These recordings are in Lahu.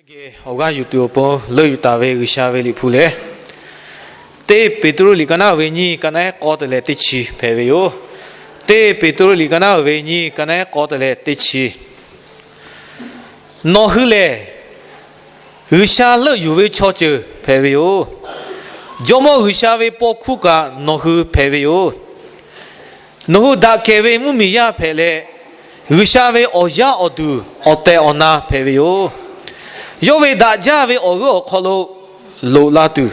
Geh awˬ g'aˇ yuˬ tuˬ awˬ pon leuˆ yuˬ taˍ ve G'uiˬsha ve liꞈ hpu lehˬ, Teˇ Peˍtruˆ liꞈ ka naˉ uiˍ ve nyiˇ, ka naˉ ehˉ k'awˇ te leh teˇ chi hpehꞈ ve yoˬ. Teˇ Peˍtruˆ liꞈ ka naˉ uiˍ ve nyiˇ, ka naˉ ehˉ k'awˇ te leh teˇ chi. Nawˬ hui lehˬ, G'uiˬsha leuˆ yuˬ ve chaw ceuˬ hpehꞈ ve yoˬ. Jawˇmawˇ G'uiˬsha ve paw hkuˇ kaꞈ nawˬ hui hpehꞈ ve yoˬ. Nawˬ hui daꞈ kehˬ ve mvuhˇmiˬ yaˇ hpehꞈ leh, G'uiˬsha ve awˬ yaˇ awˬ duˬ awˬ tehˬ awˬ na hpehꞈ ve yoˬ. Yawˇ ve daꞈ jaˇ ve awˬ g'euˆ awˬ hk'aw lo loꞈ la tuˬ,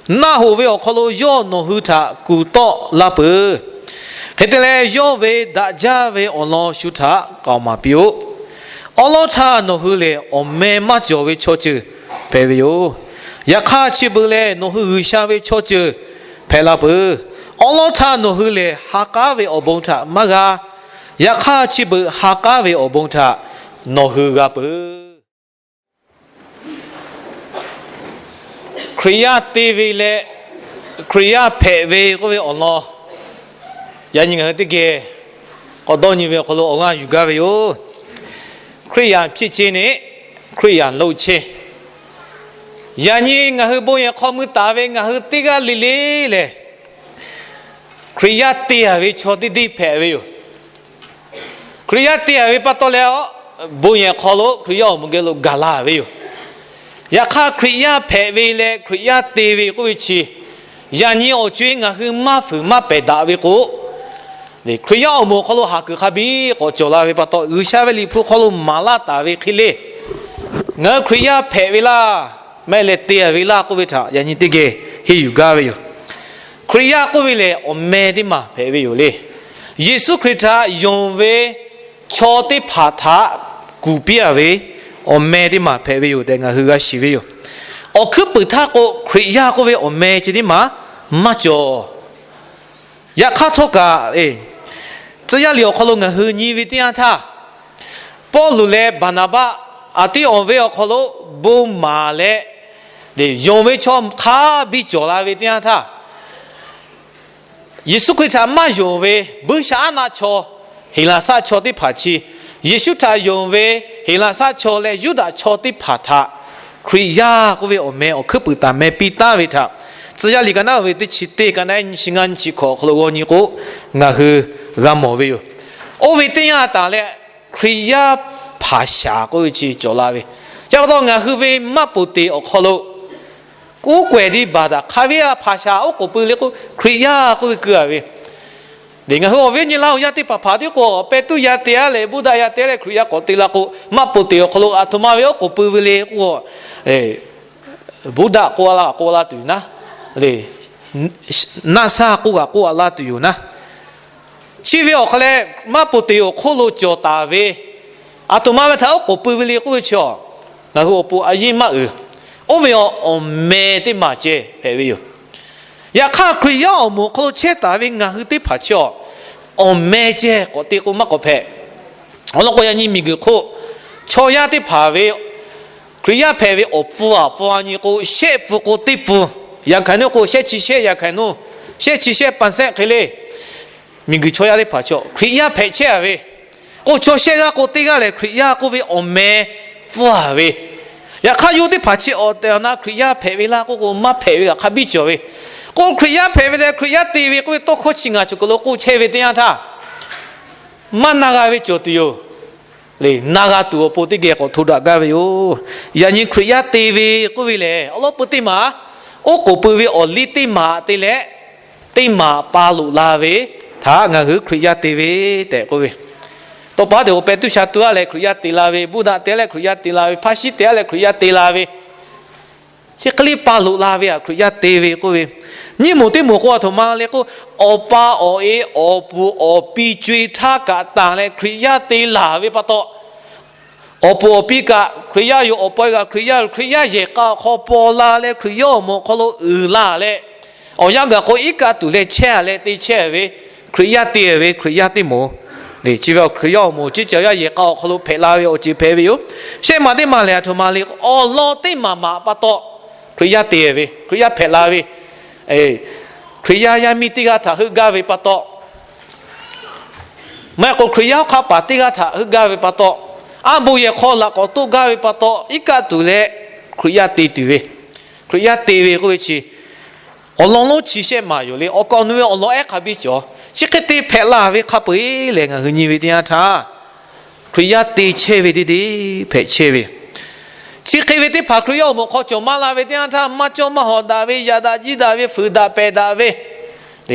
naˆ hoꞈ ve awˬ hk'aw lo yawˇ nawˬ hui htaꞈ kuˬ tawˆ la peuˬ. Hk'e te leh, yawˇ ve daꞈ jaˇ ve awˬ lawn shu htaꞈ k'aoˍ maˍ piˇ-oˆ. Awˉ lawˉ htaˇ nawˬ hui lehˬ, awˬ meh maˇ cawˬ ve chaw ceuˬ hpehꞈ ve yoˬ. Yaꞈ hk'aˇ, chi beuꞈ lehˬ nawˬ hui G'uiˬsha ve chaw ceuˬ hpehꞈ la peuˬ. Awˉ lawˉ htaˇ nawˬ hui lehˬ, ha k'aˉ ve awˬ bon htaꞈ maˇ g'a. Yaꞈ hk'aˇ, chi beuꞈ ha k'aˉ ve awˬ bon htaꞈ nawˬ hui g'a peuˬ. Hkriꞈ yaˇ te ve leh Hkriꞈ yaˇ hpehꞈ ve k'oˆ ve awˬ lawn, yaꞈ nyi ngaˬ hui teˇ geh k'awꞈ dawˇ nyi ve awˬ hk'aw lo awˬ g'aˇ yuˬ gaˇ ve yoˬ. Hkriꞈ yaˇ hpiˆ chehˇ neˆ, Hkriꞈ yaˇ loˆ chehˇ. Yaꞈ nyi ngaˬ hui bon yehˬ hk'aw mui taˍ ve ngaˬ hui teˇ g'aˇ le le lehˬ, Hkriꞈ yaˇ te-a ve chaw teˇ deˇ hpehꞈ ve yoˬ. Hkriꞈ yaˇ te-a ve pa taw leh, bon yehˬ hk'aw lo Hkriꞈ yaˇ awˬ moˍ geh lo gaˬ la ve yoˬ. Yaꞈ hk'aˇ, Hkriꞈ yaˇ hpehꞈ ve leh Hkriꞈ yaˇ te ve k'oˆ ve chi, yaꞈ nyi awˬ co-e ngaˬ hui maˇ fuiˍ maˇ pehˬ daꞈ ve k'o, Hkriꞈ yaˇ awˬ moˍ awˬ hk'aw lo haˍ kuiˬ hk'a biˇ k'awꞈ cawˬ la ve pa taw, G'uiˬsha ve liꞈ hpu hk'aw lo maˍ laˇ taˍ ve hk'e le, ngaˬ hui Hkriꞈ yaˇ hpehꞈ ve laˇ, maˇ heˆ leh te-a ve laˇ k'oˆ ve htaꞈ yaꞈ nyi teˇ geh henˇ yuˬ gaˇ ve yoˬ. Hkriꞈ yaˇ k'oˆ ve lehˬ, awˬ meh teˇ maˬ hpehꞈ ve yoˬ le. Yeˍsuˆ Hkriꞈ htaꞈ yonˍ ve chaw teˇ hpaˍ htaꞈ kuˬ piˇ-a ve awˬ meh teˇ maˬ hpehꞈ ve yoˬ tehꞈ ngaˬ hui g'a shiˍ ve yoˬ. Awˬ hkuiˉ puiˍ htaˇ k'o, Hkriꞈ yaˇ k'oˆ ve awˬ meh chi teˇ maˬ maˇ cawˬ. Yaꞈ hk'aˇ htawˇ kaꞈ, Tcuh yaˇ liꞈ awˬ hk'aw lo ngaˬ hui nyi ve teˇ yanˇ htaˇ, Pawˇluꞈ leh Baˍnaˍbaˆ aˬ tiˉ awˬ ve awˬ hk'aw lo bon maˍ leh, yonˍ ve chaw hk'a biˇ cawˬ la ve teˇ yanˇ htaˇ, Yeˍsuˆ Hkriꞈ htaꞈ maˇ yonˍ ve buiˇshaˆaˉnaˆ chaw, Heˍlaˍsaˆ chaw teˇ hpaˍ chi, Yeˍsuˆ htaꞈ yonˍ ve Heˍlaˍsaˆ chaw leh Yuˇdaꞈ chaw teˇ hpaˍ htaꞈ Hkriꞈ yaˇ k'oˆ ve awˬ meh awˬ hkuiˉ puiˍ taˍ meh piˇ taˍ ve htaꞈ, Tcuh yaˇ liꞈ ka naˉ ve teˇ chi teˇ, ka naˉ nyiˇ chi ngaˇ nyiˇ chi hkawꞈ awˬ hk'aw lo g'aw nyi k'o, ngaˬ hui g'a mawˬ ve yoˬ. Oˇ ve teˇ yanˇ taˍ leh, Hkriꞈ yaˇ hpaˍ shaˍ k'oˆ ve chi cawˬ la ve, chi pa taw ngaˬ hui ve maˇ poˍ teˍ awˬ hk'aw lo k'oˉ k'awehˬ tiˉ baˬ daꞈ hk'a ve a hpaˍ shaˍ oˉ k'oˍ pui le k'o, Hkriꞈ yaˇ k'oˆ ve keu-a ve. Ngaˬ hui awˬ viˉ awˬ nyi Laˇ huˍ yaˇ teˇ hpaˍ hpaˍ tiˉ k'o, pehˇ tuˇ yaˇ te-a leh, Buddha yaˇ te-a leh Hkriꞈ yaˇ k'awꞈ te la k'o, maˇ poˍ teˍ awˬ hk'aw lo aˬ htoꞈ ma ve oˉ k'oˍ pui ve le k'o, Buddha k'oˆ a la k'oˆ a la tuˬ yoˬ naˉ, naˆ saˇ k'oˆ g'a k'oˆ a la tuˬ yoˬ naˉ. Chi ve awˬ hk'aw leh, maˇ poˍ teˍ awˬ hk'oˆ lo cawˬ taˍ ve, aˬ htoꞈ ma ve htaꞈ oˉ k'oˍ pui ve le k'oˆ ve chi, ngaˬ hui awˬ pon a yiˇ maˇ uiˍ. Oˇ ve awˬ meh teˇ maˬ ceh hpehꞈ ve yoˬ. Yaꞈ hk'aˇ, Hkriꞈ yaˇ awˬ moˍ hk'aw lo chehˇ taˍ ve ngaˬ hui teˇ hpaˍ chi, awˬ meh ceh k'awꞈ te k'o maˇ k'awꞈ hpehꞈ. Awˬ lawn k'o, yaꞈ nyi miˬguiˬ hk'oˆ chaw yaˇ teˇ hpaˍ ve Hkriꞈ yaˇ hpehꞈ ve awˬ pfuhˇ aˬ pfuhˇ a nyi k'o, shehˆ pfuhˇ k'o teˇ pfuhˇ, yaꞈ hkaˍ nu k'o shehˆ chi shehˆ, yaꞈ hkaˍ nu shehˆ chi shehˆ pa sehˆ hk'e le. Miˬguiˬ chaw yaˇ teˇ hpaˍ chaw Hkriꞈ yaˇ hpehꞈ chehˇ a ve k'o, chaw shehˆ g'aˇ k'o teˇ g'aˇ lehˬ Hkriꞈ yaˇ k'oˆ ve awˬ meh pfuhˇ a ve. Yaꞈ hk'aˇ, yawˇ teˇ hpaˍ chi awˬ tehˬ awˬ na Hkriꞈ yaˇ hpehꞈ ve laˇ k'oˆ k'o, maˇ hpehꞈ ve kaꞈ hk'a biˇ cawˬ ve. K'o, Hkriꞈ yaˇ hpehꞈ ve leh Hkriꞈ yaˇ te ve k'oˆ ve tawˇ hkawˇ chi ngaˬ cawˬ kuiˬ lo k'oˆ chehˇ ve teˇ yanˇ htaˇ, maˇ na g'a ve cawˬ tuˬ yoˬ. Le, na g'a tuˬ awˬ pon teˇ geh k'awꞈ hto daꞈ gaˇ ve yoˬ. Yaꞈ nyi Hkriꞈ yaˇ te ve k'oˆ ve lehˬ, awˬ lawn peu teˇ maˬ, oˉ k'oˍ pui ve awˬ liˇ teˇ maˬ te leh, teˇ maˬ pa loꞈ la ve htaꞈ ngaˬ hui Hkriꞈ yaˇ te ve tehꞈ k'oˆ ve, tawˇ pa teꞈ awˬ pehˇ tuˇ sha tuˇ a leh Hkriꞈ yaˇ te la ve, Buddha te leh Hkriꞈ yaˇ te la ve, hpaˇ shiˉ te leh Hkriꞈ yaˇ te la ve, chi hk'e le pa loꞈ la ve htaꞈ Hkriꞈ yaˇ te ve k'oˆ ve, nyiˇ moˍ teˇ moˍ k'o aˬ htoꞈ ma le k'o, awˬ pa awˬ e awˬ puˍ awˬ pi co-e htaˇ kaꞈ tanˬ leh Hkriꞈ yaˇ te laˬ ve pa taw, awˬ puˍ awˬ pi kaꞈ Hkriꞈ yaˇ yoˬ, awˬ pa kaꞈ Hkriꞈ yaˇ yoˬ, Hkriꞈ yaˇ yehˬ k'a awˬ hk'aw paw la leh Hkriꞈ yaˇ awˬ moˍ awˬ hk'aw lo uiˍ la leh, awˬ yanˇ gaˬ k'o iˉ kaˆ tuˬ leh chehˇ a leh te chehˇ ve, Hkriꞈ yaˇ te ve, Hkriꞈ yaˇ teˇ moˍ. Le, chi ve Hkriꞈ yaˇ awˬ moˍ chi ceuˬ yaˇ yehˬ k'a awˬ hk'aw lo hpehꞈ la ve awˬ ceuˬ hpehꞈ ve yoˬ. Shehˆ maˬ teˇ maˬ lehˬ aˬ htoꞈ ma le k'o, awˬ lawn teˇ maˬ maꞈ pa taw Hkriꞈ yaˇ te ve, Hkriꞈ yaˇ hpehꞈ la ve, Hkriꞈ yaˇ yaˇ miˇ teˇ g'aˇ htaꞈ heuˆ gaˇ ve pa taw, maˇ heˆ k'o Hkriꞈ yaˇ hawˉ hk'aˆ paˍ teˇ g'aˇ htaꞈ heuˆ gaˇ ve pa taw, Aˉ bon yehˬ hk'aw laꞈ k'awꞈ toˆ gaˇ ve pa taw, iˉ kaˆ tuˬ leh Hkriꞈ yaˇ te tuˬ ve, Hkriꞈ yaˇ te ve k'oˆ ve chi awˬ lawn lonˉ chi shehˆ maˍ yoˬ le. Awˬ kaˍ awˬ nu ve awˬ lawn ehˉ hk'a biˇ cawˬ. Chi hk'e te hpehꞈ la ve hk'a peu-eˬ lehˬ, ngaˬ hui nyi ve teˇ yanˇ htaˇ, Hkriꞈ yaˇ te chehˇ ve teˇ deˇ hpehꞈ chehˇ ve. Chi hk'e ve teˇ hpaˍ Hkriꞈ yaˇ awˬ moˍ hk'aw cawˬ maˇ la ve teˇ yanˇ htaˇ, maˇ cawˇ maˇ hawˍ daꞈ ve, yaꞈ daꞈ jiˇ daꞈ ve, fuiˍ daꞈ pehˬ daꞈ ve,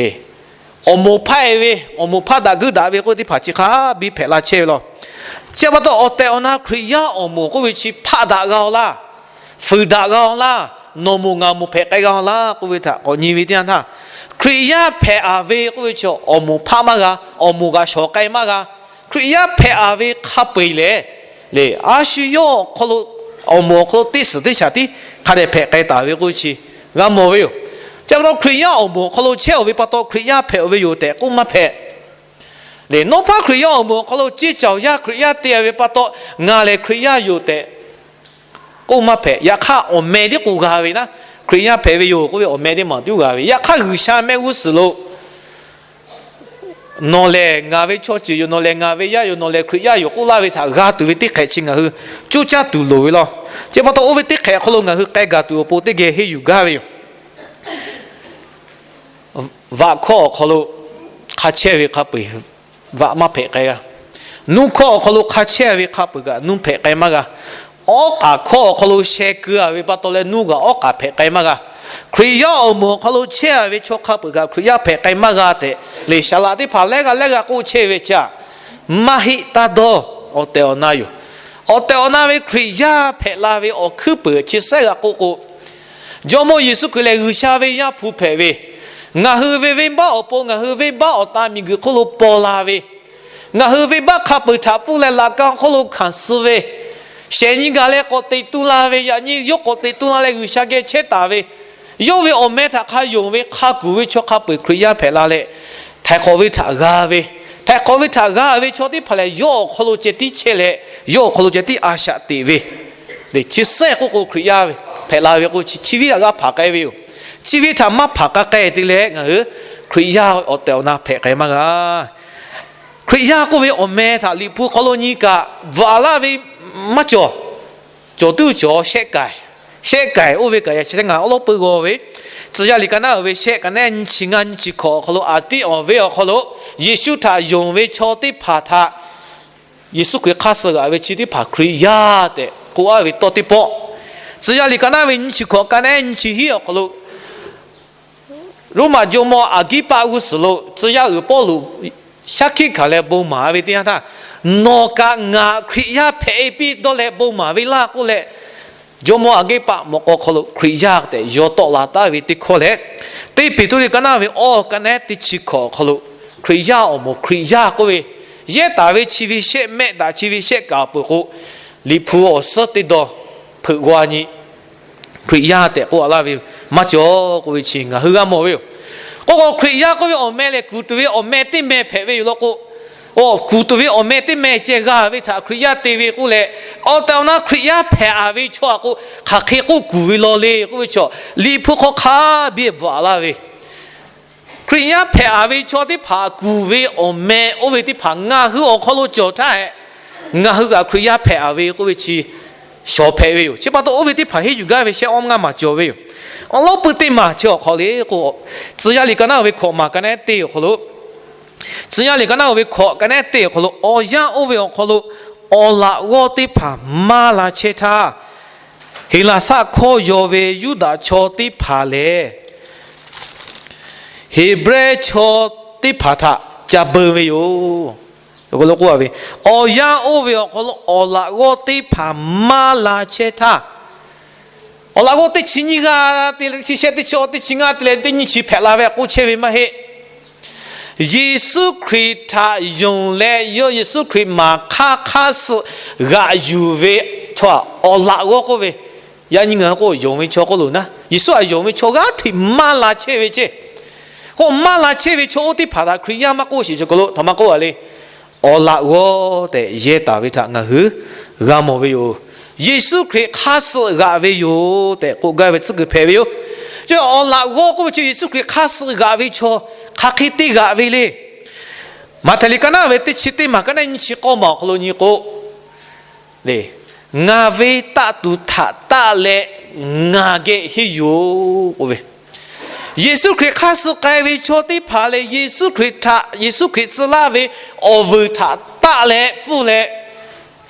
awˬ moˍ hpaˆ-e ve, awˬ moˍ hpaˆ daꞈ guiˇ daꞈ ve k'oˆ teˇ hpaˍ chi hk'a biˇ hpehꞈ la chehˇ ve law. Chi pa taw, awˬ tehˬ awˬ na Hkriꞈ yaˇ awˬ moˍ k'oˆ ve chi hpaˆ daꞈ g'a-aw laˇ, fuiˍ daꞈ g'a-aw laˇ, nawˬ moˍ ngaˬ moˍ hpehꞈ k'ai g'a-aw laˇ k'oˆ ve htaꞈ k'awꞈ nyi ve teˇ yanˇ htaˇ, Hkriꞈ yaˇ hpehꞈ-a ve k'oˆ ve chi awˬ moˍ hpaˆ maˇ g'a, awˬ moˍ g'a shawˍ k'ai maˇ g'a. Hkriꞈ yaˇ hpehꞈ-a ve hk'a peu-eˬ lehˬ, le, a shu yawˇ awˬ hk'aw lo, awˬ moˍ awˬ hk'aw lo teˇ suhˍ teˇ shaˍ tiˉ hk'a dehꞈ hpehꞈ k'ai taˍ ve k'oˆ ve chi g'a mawˬ ve yoˬ. Chi pa taw, Hkriꞈ yaˇ awˬ moˍ awˬ hk'aw lo chehˇ-oˬ ve pa taw, Hkriꞈ yaˇ hpehꞈ-oˬ ve yoˬ tehꞈ k'oˆ maˇ hpehꞈ. Le, nawˉ hpaˇ Hkriꞈ yaˇ awˬ moˍ awˬ hk'aw lo ceˇ caoˬ yaˇ Hkriꞈ yaˇ te-a ve pa taw, ngaˬ lehˬ Hkriꞈ yaˇ yoˬ tehꞈ k'oˆ maˇ hpehꞈ. Yaꞈ hk'aˇ, awˬ meh tiˉ k'o g'a ve naˉ, Hkriꞈ yaˇ hpehꞈ ve yoˬ k'oˆ ve awˬ meh teˇ maˬ tiˉ g'a ve. Yaꞈ hk'aˇ, G'uiˬsha mehˆ g'uˇ suhˍ lo nawˬ lehˬ ngaˬ ve chaw ceuˬ yoˬ, nawˬ lehˬ ngaˬ ve yaˇ yoˬ, nawˬ lehˬ Hkriꞈ yaˇ yoˬ k'oˆ laˇ ve htaꞈ g'a tuˬ ve teˇ hk'ehꞈ chi ngaˬ hui coˇ caˇ tuˬ loˍ ve law. Chi pa taw, oˇ ve teˇ hk'ehꞈ awˬ hk'aw lo ngaˬ hui k'ai gaˬ tuˬ awˬ pon teˇ geh henˇ yuˬ gaˇ ve yoˬ. Vaꞈ hkawˇ awˬ hk'aw lo hk'a chehˇ ve hk'a peu-eˬ vaꞈ maˇ hpehꞈ k'ai g'a. Nuˇ hkawˇ awˬ hk'aw lo hk'a chehˇ ve hk'a peu-eˬ kaꞈ nuˇ hpehꞈ k'ai maˇ g'a. Awˉ k'aˍ hkawˇ awˬ hk'aw lo sheh keu-a ve pa taw leh nuˇ g'aꞈ awˉ k'aˍ hpehꞈ k'ai maˇ g'a. Hkriꞈ yaˇ awˬ moˍ awˬ hk'aw lo chehˇ-a ve chaw hk'a peu-eˬ kaꞈ Hkriꞈ yaˇ hpehꞈ k'ai maˇ g'a tehꞈ, le, saˍ laꞈ teˇ hpaˍ lehˉ g'a lehˉ g'a k'oˆ chehˇ ve chi htaꞈ maˇ heˆ taˇ dawˇ. Awˬ tehˬ awˬ na yoˬ. Awˬ tehˬ awˬ na ve Hkriꞈ yaˇ hpehꞈ la ve awˬ hkuiˉ peuˍ chi sehˉ g'a k'oˆ k'o, Jawˇmawˇ Yeˍsuˆ Hkriꞈ lehˬ G'uiˬsha ve Yaˇ hpu hpehꞈ ve, ngaˬ hui ve venˇbaˆ awˬ pon ngaˬ hui venˇbaˆ awˬ ta miˬguiˬ hk'oˆ lo paw la ve, ngaˬ hui venˇbaˆ hk'a peu-eˬ htaꞈ pfuhˇ leh laꞈ ka hk'oˆ lo hkanˍ suh ve, shehˍ nyi gaˬ leh k'awꞈ teꞈ tu la ve, yaꞈ nyi yawˇ k'awꞈ teꞈ tu la leh G'uiˬsha geh chehˇ taˍ ve, yawˇ ve awˬ meh htaꞈ hk'a yonˍ ve hk'a kuˬ ve chaw hk'a peu-eˬ Hkriꞈ yaˇ hpehꞈ la leh, htaiˍ hk'awꞈ ve htaꞈ g'a ve, htaiˍ hk'awꞈ ve htaꞈ g'a ve chaw teˇ hpaˍ lehˬ, yawˇ awˬ hk'aw lo ceh tiˉ chehˇ leh, yawˇ awˬ hk'aw lo ceh tiˉ a shaꞈ teꞈ ve, le, chi sehˉ k'oˆ k'o Hkriꞈ yaˇ ve hpehꞈ la ve k'o, chi chi viˉ htaꞈ g'a hpanˍ k'ai ve yoˬ. Chi viˉ htaꞈ maˇ hpanˍ k'ai k'ai te leh ngaˬ hui Hkriꞈ yaˇ awˬ tehˬ awˬ na hpehꞈ k'ai maˇ g'a. Hkriꞈ yaˇ k'oˆ ve awˬ meh htaꞈ Liꞈ hpu hk'aw lo nyi kaꞈ bvuhꞈ laˇ ve maˇ cawˬ. Cawˬ tuˉ cawˬ shehˆ kaiˍ. Shehˆ kaiˍ oˇ ve kaꞈ yaꞈ chi teˇ ngaˬ awˉ lawˉ peu g'aw ve, Tcuh yaˇ liꞈ ka naˉ uiˍ ve shehˆ ka naˉ nyiˇ chi ngaˇ nyiˇ chi hkawꞈ awˬ hk'aw lo, a tiˉ awˬ ve awˬ hk'aw lo Yeˍsuˆ htaꞈ yonˍ ve chaw teˇ hpaˍ htaꞈ Yeˍsuˆ Hkriꞈ hk'aˇ suh g'aꞈ ve chi teˇ hpaˍ Hkriꞈ yaˇ tehꞈ k'oˆ-a ve tawˇ teˇ pawˆ. Tcuh yaˇ liꞈ ka naˉ ve nyiˇ chi hkawꞈ ka naˉ nyiˇ chi hiˉ awˬ hk'aw lo, Roˉmaꞈ jawˇmawˇ Aˍgiˉpaˆ g'uˇ suhˍ lo tcuh yaˇ uiˍ Pawˇluꞈ shaˉ hkiˆ hkanˍ leh bon maˍ ve teˇ yanˇ htaˇ, nawˬ kaꞈ ngaˬ Hkriꞈ yaˇ hpehꞈ-e piˇ dawˇ leh bon maˍ ve laˇ k'oˆ leh, jawˇmawˇ Aˍgiˉpaˆ mawꞈ k'aw hk'aw lo Hkriꞈ yaˇ tehꞈ yaw tawˆ la taˍ ve teˇ hkawˇ leh, teˇ Peˍtruˆ liꞈ ka naˉ ve awˇ ka naˉ teˇ chi hkawꞈ awˬ hk'aw lo Hkriꞈ yaˇ awˬ moˍ Hkriꞈ yaˇ k'oˆ ve yehˇ taˍ ve chi ve shehˆ mehˆ daꞈ chi ve shehˆ kaꞈ peuˬ k'o, Liꞈ hpu awˬ suhˉ teˇ dawˇ hpeuꞈ g'aw nyi Hkriꞈ yaˇ tehꞈ k'oˆ a laˇ ve maˇ cawˬ k'oˆ ve chi ngaˬ hui g'a mawˬ ve yoˬ. K'o k'o, Hkriꞈ yaˇ k'oˆ ve awˬ meh lehˬ kuˬ tuˬ ve awˬ meh teˇ meh hpehꞈ ve yoˬ law k'o, kuˬ tuˬ ve awˬ meh teˇ meh ceh g'a ve htaꞈ Hkriꞈ yaˇ te ve k'oˆ leh, awˬ tehˬ awˬ na Hkriꞈ yaˇ hpehꞈ-a ve chaw-a k'o, hk'aˬ hk'e k'oˆ kuˬ ve law le k'oˆ ve chaw, Liꞈ hpu hk'aw hk'a biˇ bvuhꞈ a laˇ ve Hkriꞈ yaˇ hpehꞈ-a ve chaw teˇ hpaˍ kuˬ ve awˬ meh oˇ ve teˇ hpaˍ ngaˬ hui awˬ hk'aw lo cawˬ htaˇ hehꞈ, ngaˬ hui kaꞈ Hkriꞈ yaˇ hpehꞈ-a ve k'oˆ ve chi shawˍ hpehꞈ ve yoˬ. Chi pa taw, oˇ ve teˇ hpaˍ henˇ yuˬ gaˇ ve shehˆ awˇ ngaˇ maˬ cawˬ ve yoˬ. Awˬ lawn pui teˇ maˬ chi awˬ hk'aw le k'o, Tcuh yaˇ liꞈ ka naˉ ve hkawꞈ maˬ ka naˉ teˇ awˬ hk'aw lo, Tcuh yaˇ liꞈ ka naˉ ve hkawꞈ ka naˉ teˇ awˬ hk'aw lo, awˬ yanˇ oˇ ve awˬ hk'aw lo awˬ laꞈ g'awˇ teˇ hpaˍ maˇ la chehˇ htaˇ, Heˍlaˍsaˆ hkawˇ yaw ve Yuˇdaꞈ chaw teˇ hpaˍ lehˬ, Heˍbrehˇ chaw teˇ hpaˍ htaꞈ ca beu ve yoˬ. Awˬ yanˇ oˇ ve awˬ hk'aw lo awˬ laꞈ g'awˇ teˇ hpaˍ maˇ la chehˇ htaˇ, awˬ laꞈ g'awˇ teˇ chi nyiˇ g'aˇ te leh, chi shehˆ teˇ chi awˇ teˇ chi ngaˇ te leh teˇ nyiˇ chi hpehꞈ la ve k'oˆ chehˇ ve maˇ heˆ. Yeˍsuˆ Hkriꞈ htaꞈ yonˍ leh yawˇ Yeˍsuˆ Hkriꞈ maˍ hk'aˇ hk'aˇ suh g'aꞈ yuˬ ve chaw htaꞈ awˬ laꞈ g'awˇ k'oˆ ve, yaꞈ nyi ngaˬ hui k'o yonˍ ve chaw k'oˆ loˬ naˉ, Yeˍsuˆ htaꞈ yonˍ ve chaw g'aˇ hteꞈ maˇ la chehˇ ve ceˇ. K'o maˇ la chehˇ ve chaw oˇ teˇ hpaˍ htaꞈ Hkriꞈ yaˇ maˇ k'oˆ sheˍ cawˬ k'o lo, htaꞈ maˇ k'oˆ a le. Awˬ laꞈ g'awˇ tehꞈ yehˇ taˍ ve htaꞈ ngaˬ hui g'a mawˬ ve yoˬ. Yeˍsuˆ Hkriꞈ hk'aˇ suh g'aꞈ ve yoˬ tehꞈ k'oˆ gaˇ ve tcuhˉ kuiˬ hpehꞈ ve yoˬ. Awˬ laꞈ g'awˇ k'oˆ ve chi Yeˍsuˆ Hkriꞈ hk'aˇ suh g'aꞈ ve chaw hk'aˬ hk'e te g'aꞈ ve le. Maꞈhtehˍ liꞈ ka naˉ ve teˇ chi teˇ maˬ ka naˉ nyiˇ chi k'awˇ maˬ awˬ hk'aw lo nyi k'o, le, ngaˬ ve taˆ tuˬ htaꞈ taˆ leh ngaˬ geh henˇ yuˬ-oˬ k'oˆ ve. Yeˍsuˆ Hkriꞈ hk'aˇ suh k'ai ve chaw teˇ hpaˍ lehˬ, Yeˍsuˆ Hkriꞈ htaꞈ, Yeˍsuˆ Hkriꞈ tcuh laˇ ve awˬ vuiˬ htaꞈ taˆ leh pfuhˇ leh,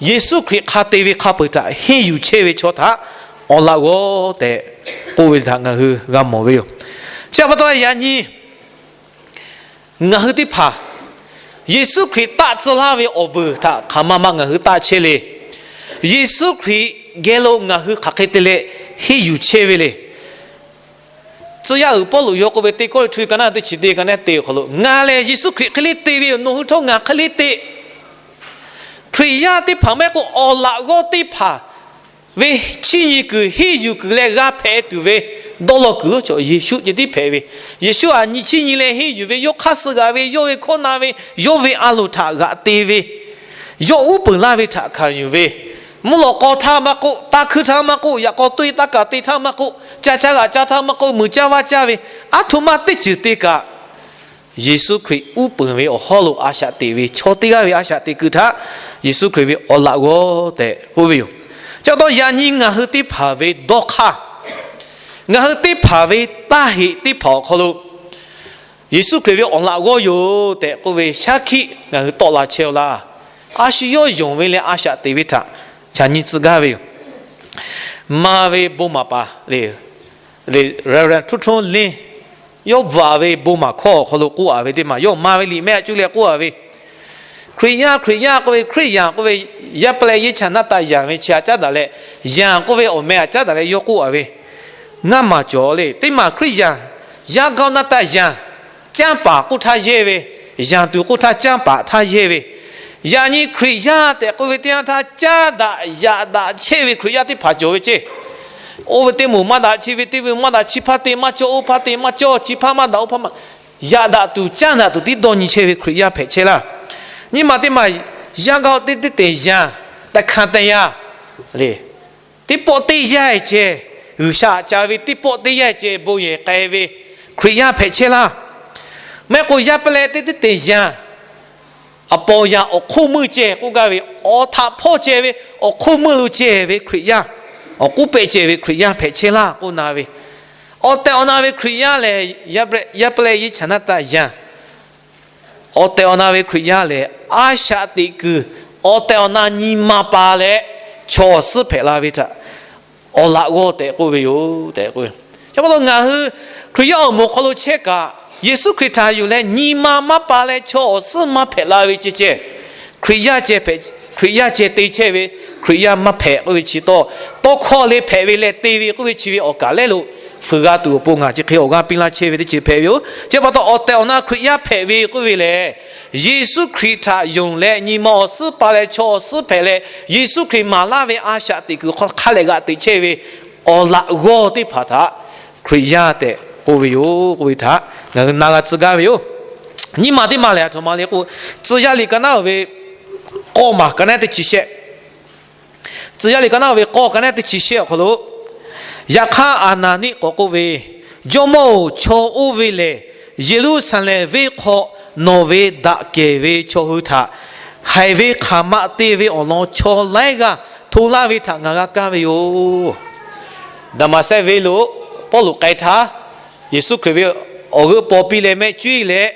Yeˍsuˆ Hkriꞈ hk'a te ve hk'a peu-eˬ htaꞈ henˇ yuˬ chehˇ ve chaw htaꞈ awˬ laꞈ g'awˇ tehꞈ k'oˆ ve htaꞈ ngaˬ hui g'a mawˬ ve yoˬ. Chi pa taw yaꞈ nyi ngaˬ hui teˇ hpaˍ Yeˍsuˆ Hkriꞈ taˆ tcuh laˇ ve awˬ vuiˬ htaꞈ hk'aˬ ma ma ngaˬ hui taˆ chehˇ le. Yeˍsuˆ Hkriꞈ geh lo ngaˬ hui hk'aˬ hk'e te leh henˇ yuˬ chehˇ ve le. Tcuh yaˇ uiˍ Pawˇluꞈ yawˇ k'oˆ ve, Teˇ Kawˇrenˍhtuˆ ka naˆ teˇ chi teˇ ka naˆ te awˬ hk'aw lo, Ngaˬ lehˬ Yeˍsuˆ Hkriꞈ hk'e le te ve yoˬ. Nawˬ hui htawˇ ngaˬ hk'e le te. Hkriꞈ yaˇ teˇ hpaˍ maˇ heˆ k'o, awˬ laꞈ g'awˇ teˇ hpaˍ ve chiˇ nyi kuiˬ henˇ yuˬ kuiˬ leh g'a hpehꞈ tuˬ ve dawˇ law kuiˬ lonˉ chaw Yeˍsuˆ ceh tiˉ hpehꞈ ve. Yeˍsuˆ aꞈ nyi chiˇ nyi leh henˇ yuˬ ve, yawˇ hk'aˇ suh g'aꞈ ve, yawˇ ve hkawˇ na ve, yawˇ ve a loˍ htaꞈ g'aꞈ te ve, yawˇ uˉ peunˍ laˇ ve htaꞈ hkanˍ yuˬ ve, mvuhˇ lawꞈ k'aw htaˇ maˇ k'oˆ, taˇ hkuiˇ htaˇ maˇ k'oˆ, yaꞈ k'aw toˇ e taˇ kaˍ te htaˇ maˇ k'oˆ, ca caˇ g'aꞈ caˇ htaˇ maˇ k'oˆ, muiˬ caˇ vaˇ caˇ ve, aˉ htoꞈ ma teˇ ceuˬ te kaꞈ, Yeˍsuˆ Hkriꞈ uˉ peunˍ ve awˬ hawˉ lo a shaꞈ teꞈ ve chaw teˇ g'aˇ ve a shaꞈ teꞈ kuiˬ htaꞈ Yeˍsuˆ Hkriꞈ ve awˬ laꞈ g'awˇ tehꞈ k'oˆ ve yoˬ. Chi pa taw yaꞈ nyi ngaˬ hui teˇ hpaˍ ve dawˇ hk'aˇ, ngaˬ hui teˇ hpaˍ ve taˇ heꞈ teˇ hpaˍ awˬ hk'aw lo Yeˍsuˆ Hkriꞈ ve awˬ laꞈ g'awˇ yoˬ tehꞈ k'oˆ ve shaˉ hkiˆ ngaˬ hui tawˆ la chehˇ-oˬ laˇ. A shu yawˇ yonˍ ve leh a shaꞈ teꞈ ve htaꞈ ca nyi tcuh gaˇ ve yoˬ. Ma ve bon maˍ paˍ le, Reverend Htuˇ Htuˇ Liˇ, yawˇ bvuhꞈ ve bon maˍ hkawˇ awˬ hk'aw lo k'oˆ-a ve teˇ maˬ, yawˇ ma ve liꞈ mehˆ a cuˇ leh k'oˆ-a ve, Hkriꞈ yaˇ, Hkriꞈ yaˇ k'oˆ ve, Hkriꞈ yaˇ k'oˆ ve, yaˇ pa leh yeˇ chaˬ naˇ taˇ yanˍ ve chi a caˉ daꞈ leh, yanˍ k'oˆ ve awˬ meh a caˉ daꞈ leh yawˇ k'oˆ-a ve, Ngaˇ maˬ cawˬ le. Teˇ maˬ Hkriꞈ yaˇ, yaˇ g'aˇ naˇ taˇ yanˍ, canˇ paˍ k'oˆ htaˇ yehˇ ve, yanˍ tuˬ k'oˆ htaˇ canˇ paˍ htaˇ yehˇ ve, yaꞈ nyi Hkriꞈ yaˇ tehꞈ k'oˆ ve teˇ yanˇ htaˇ caˇ daꞈ yaꞈ daꞈ chehˇ ve Hkriꞈ yaˇ teˇ hpaˍ cawˬ ve ceˇ. Oˇ ve teˇ moˍ maˇ daꞈ, chi ve teˇ ve maˇ daꞈ, chi hpaˇ te maˇ cawˇ, oˇ hpaˇ te maˇ cawˇ, chi hpaˇ maˇ daꞈ, oˇ hpaˇ maˇ, yaꞈ daꞈ tuˬ caˇ daꞈ tuˬ tiˉ dawˇ nyi chehˇ ve Hkriꞈ yaˇ hpehꞈ chehˇ laˇ. Nyi ma teˇ maˬ yaˇ g'aˇ teˇ teˇ te yanˍ, taˇ hkanˍ taˇ yaˇ le. Teˇ pawˆ teˇ yanˇ ceh, G'uiˬsha aꞈ ca ve teˇ pawˆ teˇ yanˇ ceh bon yehˬ k'ai ve Hkriꞈ yaˇ hpehꞈ chehˇ laˇ. Mehˆ k'o yaˇ pa leh teˇ teˇ te yanˍ, aˬ paw yaꞈ awˬ hk'oˆ meuˇ ceh k'oˆ gaˇ ve, awˬ htaꞈ hpawˇ ceh ve, awˬ hk'oˆ meuˇ lo ceh ve Hkriꞈ yaˇ, awˬ k'oˆ pehˆ ceh ve Hkriꞈ yaˇ hpehꞈ chehˇ laˇ k'oˆ na ve, awˬ tehˬ awˬ na ve Hkriꞈ yaˇ lehˬ, yaˇ pa leh yeˇ chaˬ naˇ taˇ yanˍ, awˬ tehˬ awˬ na ve Hkriꞈ yaˇ lehˬ, a shaꞈ teꞈ kuiˬ awˬ tehˬ awˬ na nyi ma pa leh chaw awˬ suhˉ hpehꞈ la ve htaꞈ awˬ laꞈ g'awˇ tehꞈ k'oˆ ve yoˬ tehꞈ k'oˆ ve. Chi pa taw ngaˬ hui Hkriꞈ yaˇ awˬ moˍ hk'aw lo chehˇ kaꞈ, Yeˍsuˆ Hkriꞈ htaꞈ yonˍ leh nyi ma maˇ pa leh chaw awˬ suhˉ maˇ hpehꞈ la ve ceh ceh, Hkriꞈ yaˇ ceh hpehꞈ, Hkriꞈ yaˇ ceh te chehˇ ve, Hkriꞈ yaˇ maˇ hpehꞈ k'oˆ ve chi tawˇ, tawˇ hkawˇ le hpehꞈ ve leh te ve k'oˆ ve chi ve awˬ kaˍ lehˉ lo fuiˍ g'a tuˬ awˬ pon ngaˬ chi hk'e awˬ g'aˇ piˇ laˇ chehˇ ve teˇ ceuˬ hpehꞈ ve yoˬ. Chi pa taw awˬ tehˬ awˬ na Hkriꞈ yaˇ hpehꞈ ve k'oˆ ve lehˬ, Yeˍsuˆ Hkriꞈ htaꞈ yonˍ leh nyi ma awˬ suhˉ pa leh chaw awˬ suhˉ hpehꞈ leh, Yeˍsuˆ Hkriꞈ maˍ laˇ ve a shaꞈ teꞈ kuiˬ hk'a hk'a lehˬ g'aꞈ teꞈ chehˇ ve awˬ laꞈ g'awˇ teˇ hpaˍ htaꞈ Hkriꞈ yaˇ tehꞈ k'oˆ ve yoˬ k'oˆ ve htaꞈ ngaˬ hui na g'a tcuh gaˇ ve yoˬ. Nyi ma teˇ ma lehˬ, a htoꞈ ma le k'o, Tcuh yaˇ liꞈ ka naˉ ve k'awˇ maˬ ka naˉ teˇ chi shehˆ, Tcuh yaˇ liꞈ ka naˉ ve k'awˇ ka naˉ teˇ chi shehˆ awˬ hk'aw lo, Yaꞈ hk'aˇ Aˍnaˍniˆ k'awꞈ k'oˆ ve, Jawˇmawˇ-oˬ, chaw oˇ ve lehˬ Yeˍruˆsaˍlehnˍ venˇ hk'aw nawˬ ve daꞈ kehˬ ve chaw hui htaꞈ haiˬ ve hk'aˬ ma te ve awˬ lawn chaw laiˉ g'aˇ hto laˇ ve htaꞈ ngaˬ g'a kaˇ ve yoˬ. Daˍmaˍsehˇ venˇ lo Pawˇluꞈ k'ai htaˇ, Yeˍsuˆ Hkriꞈ ve awˬ g'euˆ paw piˇ leh mehˆ cuˉ leh,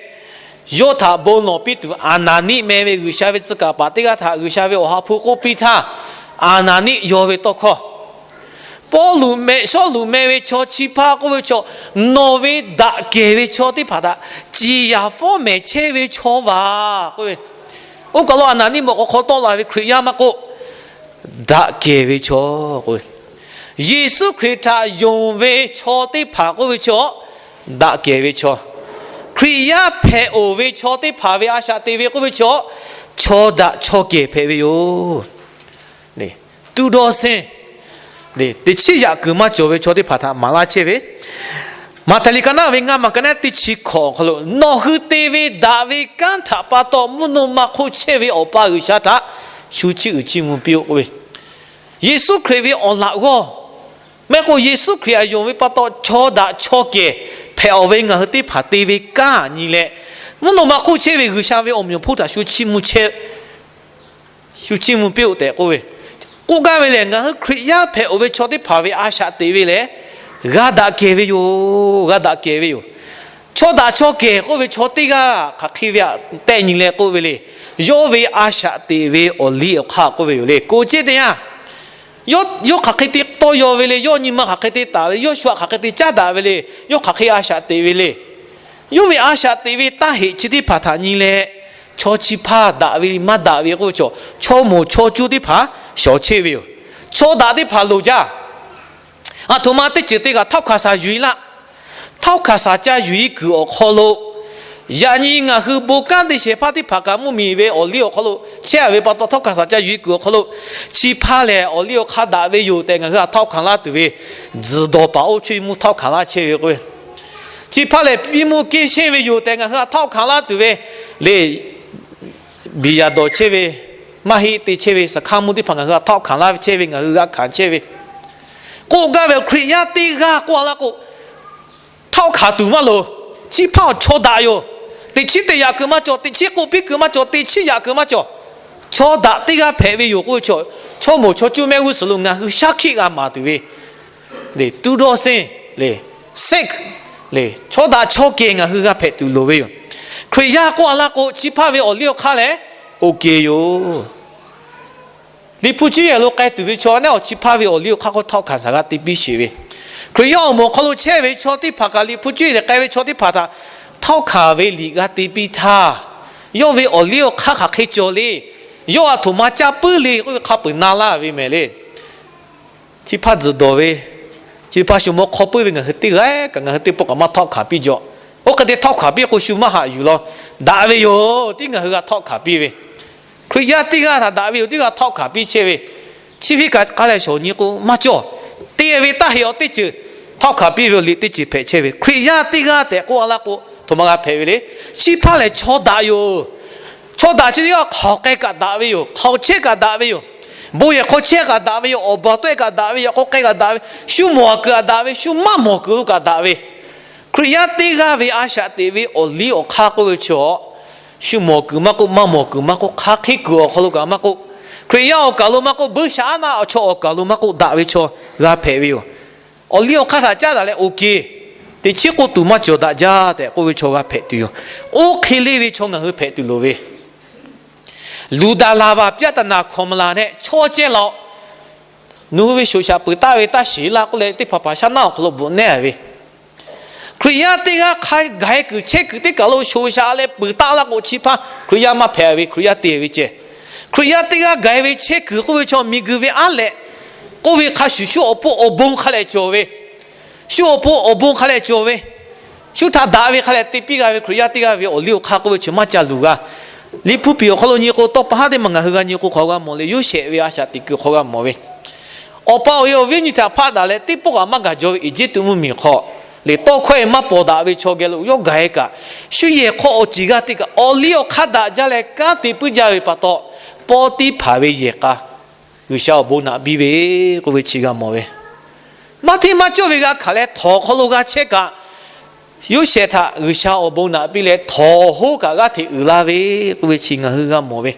yawˇ htaꞈ bon lawˬ piˇ tuˬ Aˍnaˍniˆ meh ve G'uiˬsha ve tcuh kaˍ paˍ teˇ g'aˇ htaꞈ G'uiˬsha ve awˬ ha hpu k'oˆ piˇ htaˇ, Aˍnaˍniˆ yaw ve tawˇ hkawˇ, Pawˇluꞈ meh Sawˉluꞈ meh ve chaw chi hpaˇ k'oˆ ve chaw, nawˬ ve daꞈ kehˬ ve chaw teˇ hpaˍ htaꞈ ciˍ yaˍ fawˉ mehˍ chehˇ ve chaw vaˬ k'oˆ ve. Oˇ kaˬ lo Aˍnaˍniˆ mawˬ k'awꞈ hk'aw tawˆ la ve Hkriꞈ yaˇ maˇ k'oˆ, daꞈ kehˬ ve chaw k'oˆ ve. Yeˍsuˆ Hkriꞈ htaꞈ yonˍ ve chaw teˇ hpaˍ k'oˆ ve chaw, daꞈ kehˬ ve chaw. Hkriꞈ yaˇ hpehꞈ oˍ ve chaw teˇ hpaˍ ve a shaꞈ te ve k'oˆ ve chaw, chaw daꞈ chaw kehˬ hpehꞈ ve yoˬ. Tuˇ dawˇ sehˇ, teꞈ chiˉ yaꞈ kuiˬ maˇ cawˬ ve chaw teˇ hpaˍ htaꞈ maˍ laˇ chehˇ ve, Maꞈhtehˍ liꞈ ka naˉ ve ngaˇ maˬ ka naˉ teˇ chi hkawꞈ awˬ hk'aw lo, nawˬ hui te ve daꞈ ve kanˉ htaꞈ pa taw mvuhˇ naw ma hk'oˆ chehˇ ve Awˬ pa G'uiˬsha htaꞈ shu chiˇ uiˍ chiˇ mvuh piˇ-oˆ k'oˆ ve, Yeˍsuˆ Hkriꞈ ve awˬ laꞈ g'awˇ, mehˆ k'o Yeˍsuˆ Hkriꞈ htaꞈ yonˍ ve pa taw chaw daꞈ chaw kehˬ hpehꞈ oˍ ve ngaˬ hui teˇ hpaˍ te ve kanˉ nyi leh, mvuhˇ naw ma hk'oˆ chehˇ ve G'uiˬsha ve awˬ meꞈ awˬ hponˇ htaꞈ shu chiˇ mvuh chehˇ shu chiˇ mvuh piˇ-oˆ tehꞈ k'oˆ ve. K'oˆ gaˇ ve lehˬ, ngaˬ hui Hkriꞈ yaˇ hpehꞈ-oˬ ve chaw teˇ hpaˍ ve a shaꞈ teꞈ ve lehˬ, g'a daꞈ kehˬ ve yoˬ. G'a daꞈ kehˬ ve yoˬ. Chaw daꞈ chaw kehˬ k'oˆ ve chaw teˇ g'aˇ hk'aˬ hk'e ve tehˆ nyi leh k'oˆ ve le. Yawˇ ve a shaꞈ teꞈ ve awˬ liˇ awˬ hk'aˇ k'oˆ ve yoˬ le. K'o ceˇ teˇ yanˇ, yawˇ hk'aˬ hk'e te tawˇ yaw ve le. Yawˇ nyi ma hk'aˬ hk'e te taˍ ve le. Yawˇ shu htaꞈ hk'aˬ hk'e te caˉ daꞈ ve le. Yawˇ hk'aˬ hk'e a shaꞈ teꞈ ve le. Yawˇ ve a shaꞈ teꞈ ve taˇ heꞈ chi teˇ hpaˍ htaꞈ nyi leh, chaw chi hpaˇ daꞈ ve maˇ daꞈ ve k'oˆ ve chaw, chaw moˍ chaw cuˇ teˇ hpaˍ shawˍ chehˇ ve yoˬ. Chaw daꞈ teˇ hpaˍ loˍ jaˇ. Aˬ htoꞈ ma teˇ ceuˬ te kaꞈ htawˇ hkanˍ shaˍ yuˬ-e laˇ. Htawˇ hkanˍ shaˍ ca yuˬ-e kuiˬ awˬ hk'aw lo, yaꞈ nyi ngaˬ hui bon kanˉ te shehˍ hpaˇ teˇ hpaˍ kaꞈ mvuhˇmiˬ ve awˬ liˇ awˬ hk'aw lo chehˇ-a ve pa taw, htawˇ hkanˍ shaˍ ca yuˬ-e kuiˬ awˬ hk'aw lo, chi hpaˇ lehˬ awˬ liˇ awˬ hk'aˇ daꞈ ve yoˬ tehꞈ ngaˬ hui htaꞈ htawˇ hkanˍ laˇ tuˬ ve, tzuhˬ dawˬ paˍ oˇ chaweh mvuhˇ htawˇ hkanˍ laˇ chehˇ ve k'o, chi hpaˇ lehˬ piˇ mvuhˇ keˇ sheˇ ve yoˬ tehꞈ ngaˬ hui htaꞈ htawˇ hkanˍ laˇ tuˬ ve le. Biˬ yaˍ dawˬ chehˇ ve, maˇ heˆ te chehˇ ve suhˍ hkanˇ mvuhˇ teˇ hpaˍ ngaˬ hui htaꞈ htawˇ hkanˍ laˇ chehˇ ve, ngaˬ hui g'a hkanˍ chehˇ ve. K'oˆ gaˇ ve Hkriꞈ yaˇ teˇ g'aˇ k'oˆ-a laˇ k'o, htawˇ hkanˍ tuˬ maˇ loˍ. Chi hpaˇ chaw daꞈ yoˬ. Teꞈ chiˉ teꞈ yaꞈ kuiˬ maˇ cawˬ. Teꞈ chiˉ k'oˆ piˇ kuiˬ maˇ cawˬ. Teꞈ chiˉ yaꞈ kuiˬ maˇ cawˬ. Chaw daꞈ teˇ g'aˇ hpehꞈ ve yoˬ k'oˆ ve chaw, chaw moˍ chaw cuˇ mehˆ g'uˇ suhˍ lo ngaˬ hui shaˉ hkiˆ g'a maˍ tuˬ ve, le, တူတော်စင်, le, စက္က, le, chaw daꞈ chaw kehˬ ngaˬ hui g'a hpehꞈ tuˬ loˍ ve yoˬ. Hkriꞈ yaˇ k'oˆ-a laˇ k'o, chi hpaˇ ve awˬ liˇ awˬ hk'aˇ lehˬ, oˇ kehˬ yoˬ. Liꞈ hpu cuˇ yehˬ lo k'ai tuˬ ve chaw neˉ awˬ chi hpaˇ ve awˬ liˇ awˬ hk'aˇ k'oˆ htawˇ hkanˍ shaˍ g'a te piˇ sheˍ ve, Hkriꞈ yaˇ awˬ moˍ awˬ hk'aw lo chehˇ ve chaw teˇ hpaˍ kaꞈ, Liꞈ hpu cuˇ yehˬ k'ai ve chaw teˇ hpaˍ htaꞈ htawˇ hkanˍ ve liꞈ g'a te piˇ htaˇ, yawˇ ve awˬ liˇ awˬ hk'aˇ hk'aˬ hk'e cawˬ le, yawˇ aˬ htoꞈ ma caˇ puiˉ le k'oˆ ve hk'a peu-eˬ na laˇ ve mehˍ le. Chi hpaˇ tzuhˬ dawˬ ve, chi hpaˇ shu mawˇ hk'aw puiˉ ve ngaˬ hui teˇ g'aˇ kaꞈ ngaˬ hui teˇ pawˆ kaꞈ maˇ htawˇ hkanˍ piˇ jaw. Oˇ hk'e te htawˇ hkanˍ piˇ k'o shu maˇ haꞈ yuˬ law. Daꞈ ve yoˬ tiˉ ngaˬ hui g'a htawˇ hkanˍ piˇ ve, Hkriꞈ yaˇ teˇ g'aˇ htaꞈ daꞈ ve yoˬ tiˉ g'a htawˇ hkanˍ piˇ chehˇ ve, chi ve kaꞈ k'a lehˬ shawˍ nyi k'o maˇ cawˬ. Te ve taˇ heꞈ awˬ teˇ ceuˬ, htawˇ hkanˍ piˇ ve awˬ liꞈ teˇ ceuˬ hpehꞈ chehˇ ve, Hkriꞈ yaˇ teˇ g'aˇ tehꞈ k'oˆ-a laˇ k'o, htoꞈ ma g'a hpehꞈ ve le. Chi hpaˇ lehˬ chaw daꞈ yoˬ. Chaw daꞈ chi teˇ g'aˇ hk'aˬ k'ai kaꞈ daꞈ ve yoˬ. Hk'aˬ chehˇ kaꞈ daꞈ ve yoˬ. Bon yehˬ hk'aw chehˇ kaꞈ daꞈ ve yoˬ. Awˬ baˬ tawˆ-e kaꞈ daꞈ ve yoˬ. K'awꞈ k'ai kaꞈ daꞈ ve, shu mawˬ kuiˬ kaꞈ daꞈ ve, shu maˇ mawˬ kuiˬ lo kaꞈ daꞈ ve, Hkriꞈ yaˇ teˇ g'aˇ ve a shaꞈ teꞈ ve awˬ liˇ awˬ hk'aˇ k'oˆ ve chaw, shu mawˬ kuiˬ maˇ k'oˆ, maˇ mawˬ kuiˬ maˇ k'oˆ, hk'aˬ hk'e kuiˬ awˬ hk'aw lo kaꞈ maˇ k'oˆ, Hkriꞈ yaˇ awˬ kaˬ lo maˇ k'oˆ, buiˇshaˆaˉnaˆ chaw awˬ kaˬ lo maˇ k'oˆ, daꞈ ve chaw g'a hpehꞈ ve yoˬ. Awˬ liˇ awˬ hk'aˇ htaꞈ caˉ daꞈ leh oˇ kehˬ, teꞈ chiˉ k'oˆ tuˬ maˇ cawˬ daꞈ jaˇ tehꞈ k'oˆ ve chaw g'a hpehꞈ tuˬ yoˬ. Oˇ hk'e le ve chaw ngaˬ hui hpehꞈ tuˬ loˍ ve, luˬ daꞈ laˬ baˬ ပြဿနာ hkawꞈ maˍ laˬ nehˆ chaw ceh laˬ-oꞈ. Nawˬ hui ve shoꞈ shaꞈ peuˬ taˆ ve taˇ sheˍ laˇ k'oˆ leh teˇ hpaˍ hpaˍ shaˉ naˆ awˬ hk'aw lo bvuhꞈ nehˉ ve, Hkriꞈ yaˇ teˇ g'aˇ hk'a gaˬ-e kuiˬ chehˇ kuiˬ teˇ kaˬ lo shoꞈ shaꞈ leh peuˬ taˆ laˇ k'o, chi hpaˇ Hkriꞈ yaˇ maˇ hpehꞈ ve, Hkriꞈ yaˇ te ve ceh. Hkriꞈ yaˇ teˇ g'aˇ gaˬ-e ve chehˇ kuiˬ k'oˆ ve chaw miˬguiˬ ve aˉ lehꞈ k'oˆ ve hk'a shuˍ, shu awˬ pon awˬ bon hk'a lehꞈ cawˬ ve, shu awˬ pon awˬ bon hk'a lehꞈ cawˬ ve, shu htaꞈ daꞈ ve hk'a lehꞈ te piˇ g'a ve, Hkriꞈ yaˇ teˇ g'aˇ ve awˬ liˇ awˬ hk'aˇ k'oˆ ve chi maˇ ca luˬ g'a. Liꞈ hpu piˍ awˬ hk'aw lo nyi k'o, tawˇ pa haˉ teˇ maˬ ngaˬ hui g'a nyi k'o, hk'aw g'a mawˬ le, Yoˇsehꞈ ve a shaꞈ teꞈ kuiˬ hk'aw g'a mawˬ ve, awˬ pa awˬ e awˬ viˉ nyi htaꞈ hpaˆ daꞈ leh teˇ pawˆ kaꞈ maˇ gaˬ jaw ve Eˇjiˇtuꞈ mvuhˇmiˬ hk'aw, lehˬ tawˇ hkawˇ-e maˇ pawnˍ daꞈ ve chaw geh lo yawˇ gaˬ-e kaꞈ, shu yehˬ hk'aw awˬ ceˬ g'a te kaꞈ, awˬ liˇ awˬ hk'aˇ daꞈ jaˇ leh kanˉ te puiˉ jaˇ ve pa taw, Pawˇtiˇhpaˍ ve yehˬ k'a G'uiˬsha awˬ bon naꞈ piˇ ve k'oˆ ve chi g'a mawˬ ve, maˇ hteˇ maˇ cawˇ ve g'a hkanˍ leh htawnˍ hk'aw lo g'a chehˇ kaꞈ, Yoˇsehꞈ htaꞈ G'uiˬsha awˬ bon naꞈ piˇ leh htawnˍ awˬ hoˉ kaꞈ g'aˇ hteꞈ uiˍ la ve k'oˆ ve chi ngaˬ hui g'a mawˬ ve,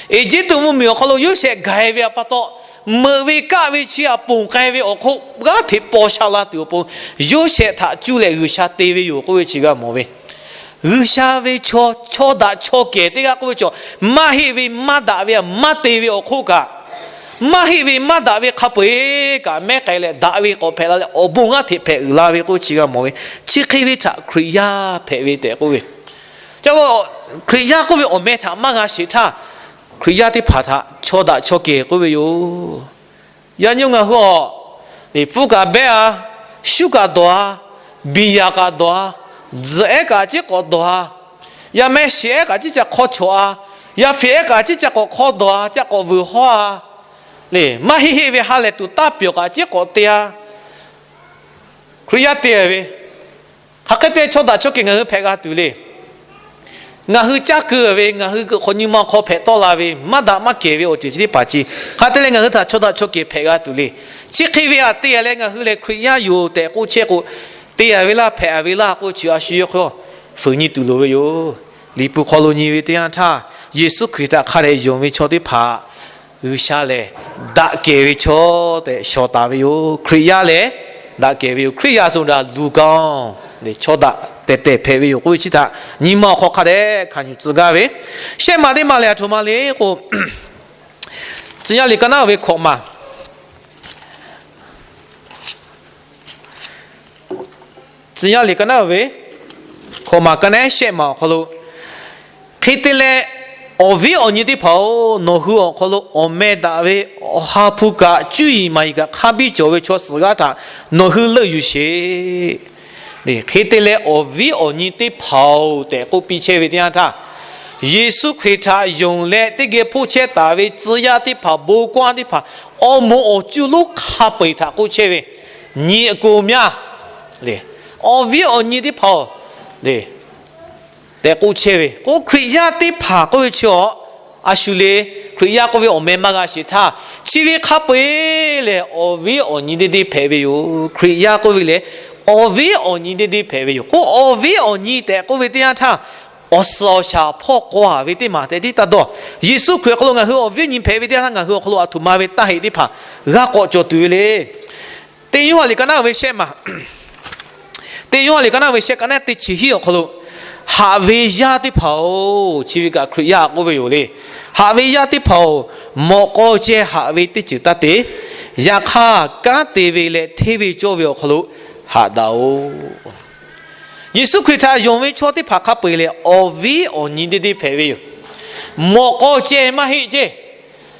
Eˇjiˇtuꞈ mvuhˇmiˬ awˬ hk'aw lo Yoˇsehꞈ gaˬ-e ve pa taw, meuꞈ ve kaˆ ve chi aꞈ ponˬ k'ai ve awˬ hk'oˆ g'aˇ hteꞈ paw sha la tuˬ awˬ pon, Yoˇsehꞈ htaꞈ cuˇ leh G'uiˬsha te ve yoˬ k'oˆ ve chi g'a mawˬ ve, G'uiˬsha ve chaw, chaw daꞈ chaw kehˬ teˇ g'aˇ k'oˆ ve chaw, maˇ heˆ ve, maˇ daꞈ ve, maˇ te ve awˬ hk'oˆ kaꞈ, maˇ heˆ ve maˇ daꞈ ve hk'a peu-eˬ kaꞈ mehˉ k'ai leh daꞈ ve k'awꞈ hpehꞈ la leh awˬ bon g'aˇ hteꞈ hpehꞈ uiˍ la ve k'oˆ ve chi g'a mawˬ ve, chi hk'e ve htaꞈ Hkriꞈ yaˇ hpehꞈ ve tehꞈ k'oˆ ve, Hkriꞈ yaˇ k'oˆ ve awˬ meh htaꞈ maˇ g'a sheˍ htaˇ, Hkriꞈ yaˇ teˇ hpaˍ htaꞈ chaw daꞈ chaw kehˬ k'oˆ ve yoˬ. Yaꞈ nyi ngaˬ hui awˬ, pfuhˇ kaꞈ behˇ-a, shuˉ kaꞈ dawˬ-a, biˬ yaˍ kaꞈ dawˬ-a, tzuhꞈ ehˉ kaꞈ ciˉ k'awꞈ dawˬ-a, yaˇ mehˆ shiˍ ehˉ kaꞈ ciˉ ca hk'aw chawꞈ-a, yaˇ fiˍ ehˉ kaꞈ ciˉ ca k'awꞈ hk'aw dawˬ-a, ca k'awꞈ vuiˬ hawˉ-a, le, maˇ heˆ heˆ ve ha lehˬ tuˬ taˇ pyawˬ kaꞈ ciˉ k'awꞈ te-a. Hkriꞈ yaˇ te ve, hk'aˬ hk'e te chaw daꞈ chaw kehˬ ngaˬ hui hpehꞈ g'a tuˬ le. Ngaˬ hui caˇ keu ve, ngaˬ hui hk'aw nyi ma hk'aw hpehꞈ tawˆ la ve, maˇ daꞈ maˇ kehˬ ve awˬ ceuˬ chi teˇ hpaˍ chi hk'a te leh ngaˬ hui htaꞈ chaw daꞈ chaw kehˬ hpehꞈ g'a tuˬ le. Chi hk'e ve htaꞈ te-a leh ngaˬ hui lehˬ Hkriꞈ yaˇ yoˬ tehꞈ k'oˆ chehˇ k'o, te-a ve laˇ hpehꞈ-a ve laˇ k'oˆ chi a shu yawˇ hk'aw fuiˍ nyi tuˬ loˍ ve yoˬ. Liꞈ hpu hk'aw lo nyi ve teˇ yanˇ htaˇ, Yeˍsuˆ Hkriꞈ htaꞈ hk'a dehꞈ yonˍ ve chaw teˇ hpaˍ G'uiˬsha lehˬ daꞈ kehˬ ve chaw tehꞈ shawˍ taˍ ve yoˬ. Hkriꞈ yaˇ lehˬ daꞈ kehˬ ve yoˬ. คริสต์ yaꞈ shu daꞈ luˬ gaˇ-oˬ, chaw daꞈ tehˬ tehˬ hpehꞈ ve yoˬ k'oˆ ve chi htaꞈ nyi ma awˬ hk'aw hk'a dehꞈ hkanˍ yuˬ tcuh gaˇ ve, shehˆ maˬ teˇ maˬ lehˬ aˬ htoꞈ ma le k'o, Tcuh yaˇ liꞈ ka naˉ ve hkawꞈ maˬ Tcuh yaˇ liꞈ ka naˉ ve hkawꞈ maˬ ka naˉ shehˆ maˬ awˬ hk'aw lo, hk'e te leh, awˬ viˉ awˬ nyi teˇ hpaˍ-oˬ, nawˬ hui awˬ hk'aw lo awˬ meh daꞈ ve Awˬ ha hpu kaꞈ cuˇ yiˍ maˍ yiˍ kaꞈ hk'a biˇ cawˬ ve chaw suhˍ g'aˇ htaꞈ nawˬ hui leuˆ yuˬ sheˍ. Hk'e te leh, awˬ viˉ awˬ nyi teˇ hpaˍ-oˬ tehꞈ k'oˆ piˇ chehˇ ve teˇ yanˇ htaˇ, Yeˍsuˆ Hkriꞈ htaꞈ yonˍ leh teˇ geh hpoˆ chehˇ taˍ ve tcuh yaˇ teˇ hpaˍ, bon g'aˇ teˇ hpaˍ, awˬ moˍ awˬ cuˇ lonˉ hk'a peu-eˬ htaꞈ k'oˆ chehˇ ve, nyi k'o myaˇ, awˬ viˉ awˬ nyi teˇ hpaˍ-oˬ tehꞈ k'oˆ chehˇ ve k'o, Hkriꞈ yaˇ teˇ hpaˍ k'oˆ ve chi a, a shu le, Hkriꞈ yaˇ k'oˆ ve awˬ meh maˇ g'a sheˍ htaˇ, chi ve hk'a peu-eˬ lehˬ awˬ viˉ awˬ nyi deˇ deˇ hpehꞈ ve yoˬ. Hkriꞈ yaˇ k'oˆ ve lehˬ, awˬ viˉ awˬ nyi deˇ deˇ hpehꞈ ve yoˬ. K'o, awˬ viˉ awˬ nyi tehꞈ k'oˆ ve teˇ yanˇ htaˇ, awˬ suhˍ awˬ shaˍ hpawˇ k'aw haˍ ve teˇ maˬ tehꞈ tiˉ taˇ dawˇ. Yeˍsuˆ Hkriꞈ awˬ hk'aw lo ngaˬ hui awˬ viˉ awˬ nyi hpehꞈ ve teˇ yanˇ htaˇ, ngaˬ hui awˬ hk'aw lo aˬ htoꞈ ma ve taˇ heˆ teˇ hpaˍ g'a k'awꞈ cawˬ tuˬ ve le. Teˇ Yoˇhanˬ liꞈ ka naˉ ve shehˆ maˬ, Teˇ Yoˇhanˬ liꞈ ka naˉ ve shehˆ ka naˉ teˇ chi hiˉ awˬ hk'aw lo, haꞈ ve yaˇ teˇ hpaˍ-oˬ, chi ve kaꞈ Hkriꞈ yaˇ k'oˆ ve yoˬ le. Haꞈ ve yaˇ teˇ hpaˍ-oˬ, mawꞈ k'aw ceh haꞈ ve teˇ ceuˬ taˇ te. Yaꞈ hk'aˇ, kanˉ te ve leh hteˇ ve cawˇ ve awˬ hk'aw lo haꞈ daꞈ-oˬ. Yeˍsuˆ Hkriꞈ htaꞈ yonˍ ve chaw teˇ hpaˍ hk'a peu-eˬ lehˬ, awˬ viˉ awˬ nyi deˇ deˇ hpehꞈ ve yoˬ. Mawꞈ k'aw ceh maˇ heˆ ceˇ,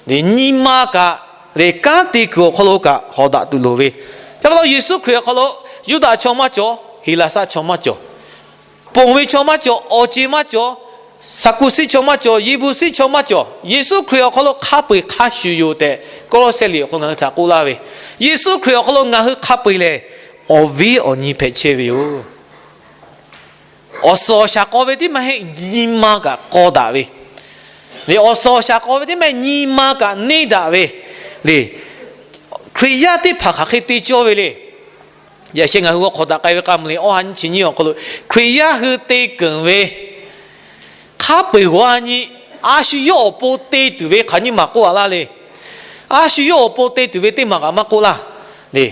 nyi ma kaꞈ lehˬ kanˉ te kuiˬ awˬ hk'aw lo kaꞈ hawˍ daꞈ tuˬ loˍ ve. Chi pa taw Yeˍsuˆ Hkriꞈ awˬ hk'aw lo Yuˇdaꞈ chaw maˇ cawˬ, Heˍlaˍsaˆ chaw maˇ cawˬ, ponˬ ve chaw maˇ cawˬ, awˬ ceˬ maˇ cawˬ, Saˍkuˍsiˆ chaw maˇ cawˬ, Yeˍbuˍsiˆ chaw maˇ cawˬ, Yeˍsuˆ Hkriꞈ awˬ hk'aw lo hk'a peu-eˬ hk'a shuˍ yoˬ tehꞈ, Kawˇlawˇsehˇ liꞈ awˬ hk'aw lo ngaˬ hui htaꞈ k'oˆ laˇ ve, Yeˍsuˆ Hkriꞈ awˬ hk'aw lo ngaˬ hui hk'a peu-eˬ lehˬ, awˬ viˉ awˬ nyi hpehꞈ chehˇ ve yoˬ. Awˬ suhˍ awˬ shaˍ k'aw ve teˇ maˇ heˆ, nyi ma kaꞈ k'aw daꞈ ve le. Awˬ suhˍ awˬ shaˍ k'aw ve teˇ maˇ heˆ, nyi ma kaꞈ neˇ daꞈ ve le. Hkriꞈ yaˇ teˇ hpaˍ hk'aˬ hk'e te cawˇ ve le. Yaꞈ sheh ngaˬ hui g'aw hk'awꞈ daꞈ k'ai ve k'a mvuh le, awˬ ha nyi chi nyiˇ awˬ hk'aw lo Hkriꞈ yaˇ hui te keunˍ ve hk'a peu-eˬ g'aw a nyi, a shu yawˇ awˬ pon te tuˬ ve hk'aˬ nyiˇ maˬ k'oˆ a laˇ le. A shu yawˇ awˬ pon te tuˬ ve teˇ maˬ kaꞈ maˇ k'oˆ laˇ le.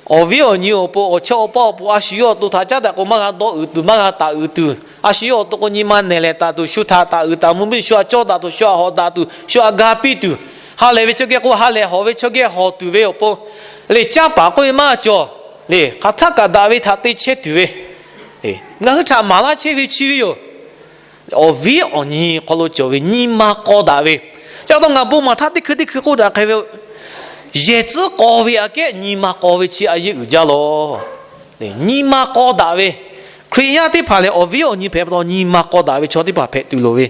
Awˬ viˉ awˬ nyi awˬ pon, awˬ chawˇ awˬ paˇ awˬ pon, a shu yawˇ awˬ to htaꞈ caˉ daꞈ k'o maˇ g'a dawˇ uiˍ tuˬ, maˇ g'a taˍ uiˍ tuˬ, a shu yawˇ awˬ to k'o nyi ma nehˬ lehˍ taˍ tuˬ, shu htaꞈ taˍ uiˍ taˍ mvuh piˇ, shu htaꞈ cawˇ daꞈ tuˬ, shu htaꞈ hawˍ daꞈ tuˬ, shu htaꞈ ga piˇ tuˬ, ha lehˬ ve chaw geh k'o ha lehˬ, hawˍ ve chaw geh hawˍ tuˬ ve awˬ pon le, canˇ paˍ k'oˆ ve maˇ cawˬ le. Hk'aˬ htaˆ kaꞈ daꞈ ve htaꞈ te chehˇ tuˬ ve, ngaˬ hui htaꞈ maˍ laˇ chehˇ ve chi ve yoˬ. Awˬ viˉ awˬ nyi hk'aw lo cawˬ ve nyi ma k'aw daꞈ ve, chi pa taw ngaˬ bon maˬ htaˇ teˇ hkui teˇ hkui k'oˆ daꞈ hk'e ve, yehˬ tcuhˉ k'aw ve aꞈ kehˉ nyi ma k'aw ve chi a yeˆ uiˍ jaˇ lawˬ. Nyi ma k'aw daꞈ ve, Hkriꞈ yaˇ teˇ hpaˍ lehˬ awˬ viˉ awˬ nyi hpehꞈ pa taw nyi ma k'aw daꞈ ve chaw teˇ hpaˍ hpehꞈ tuˬ loˍ ve,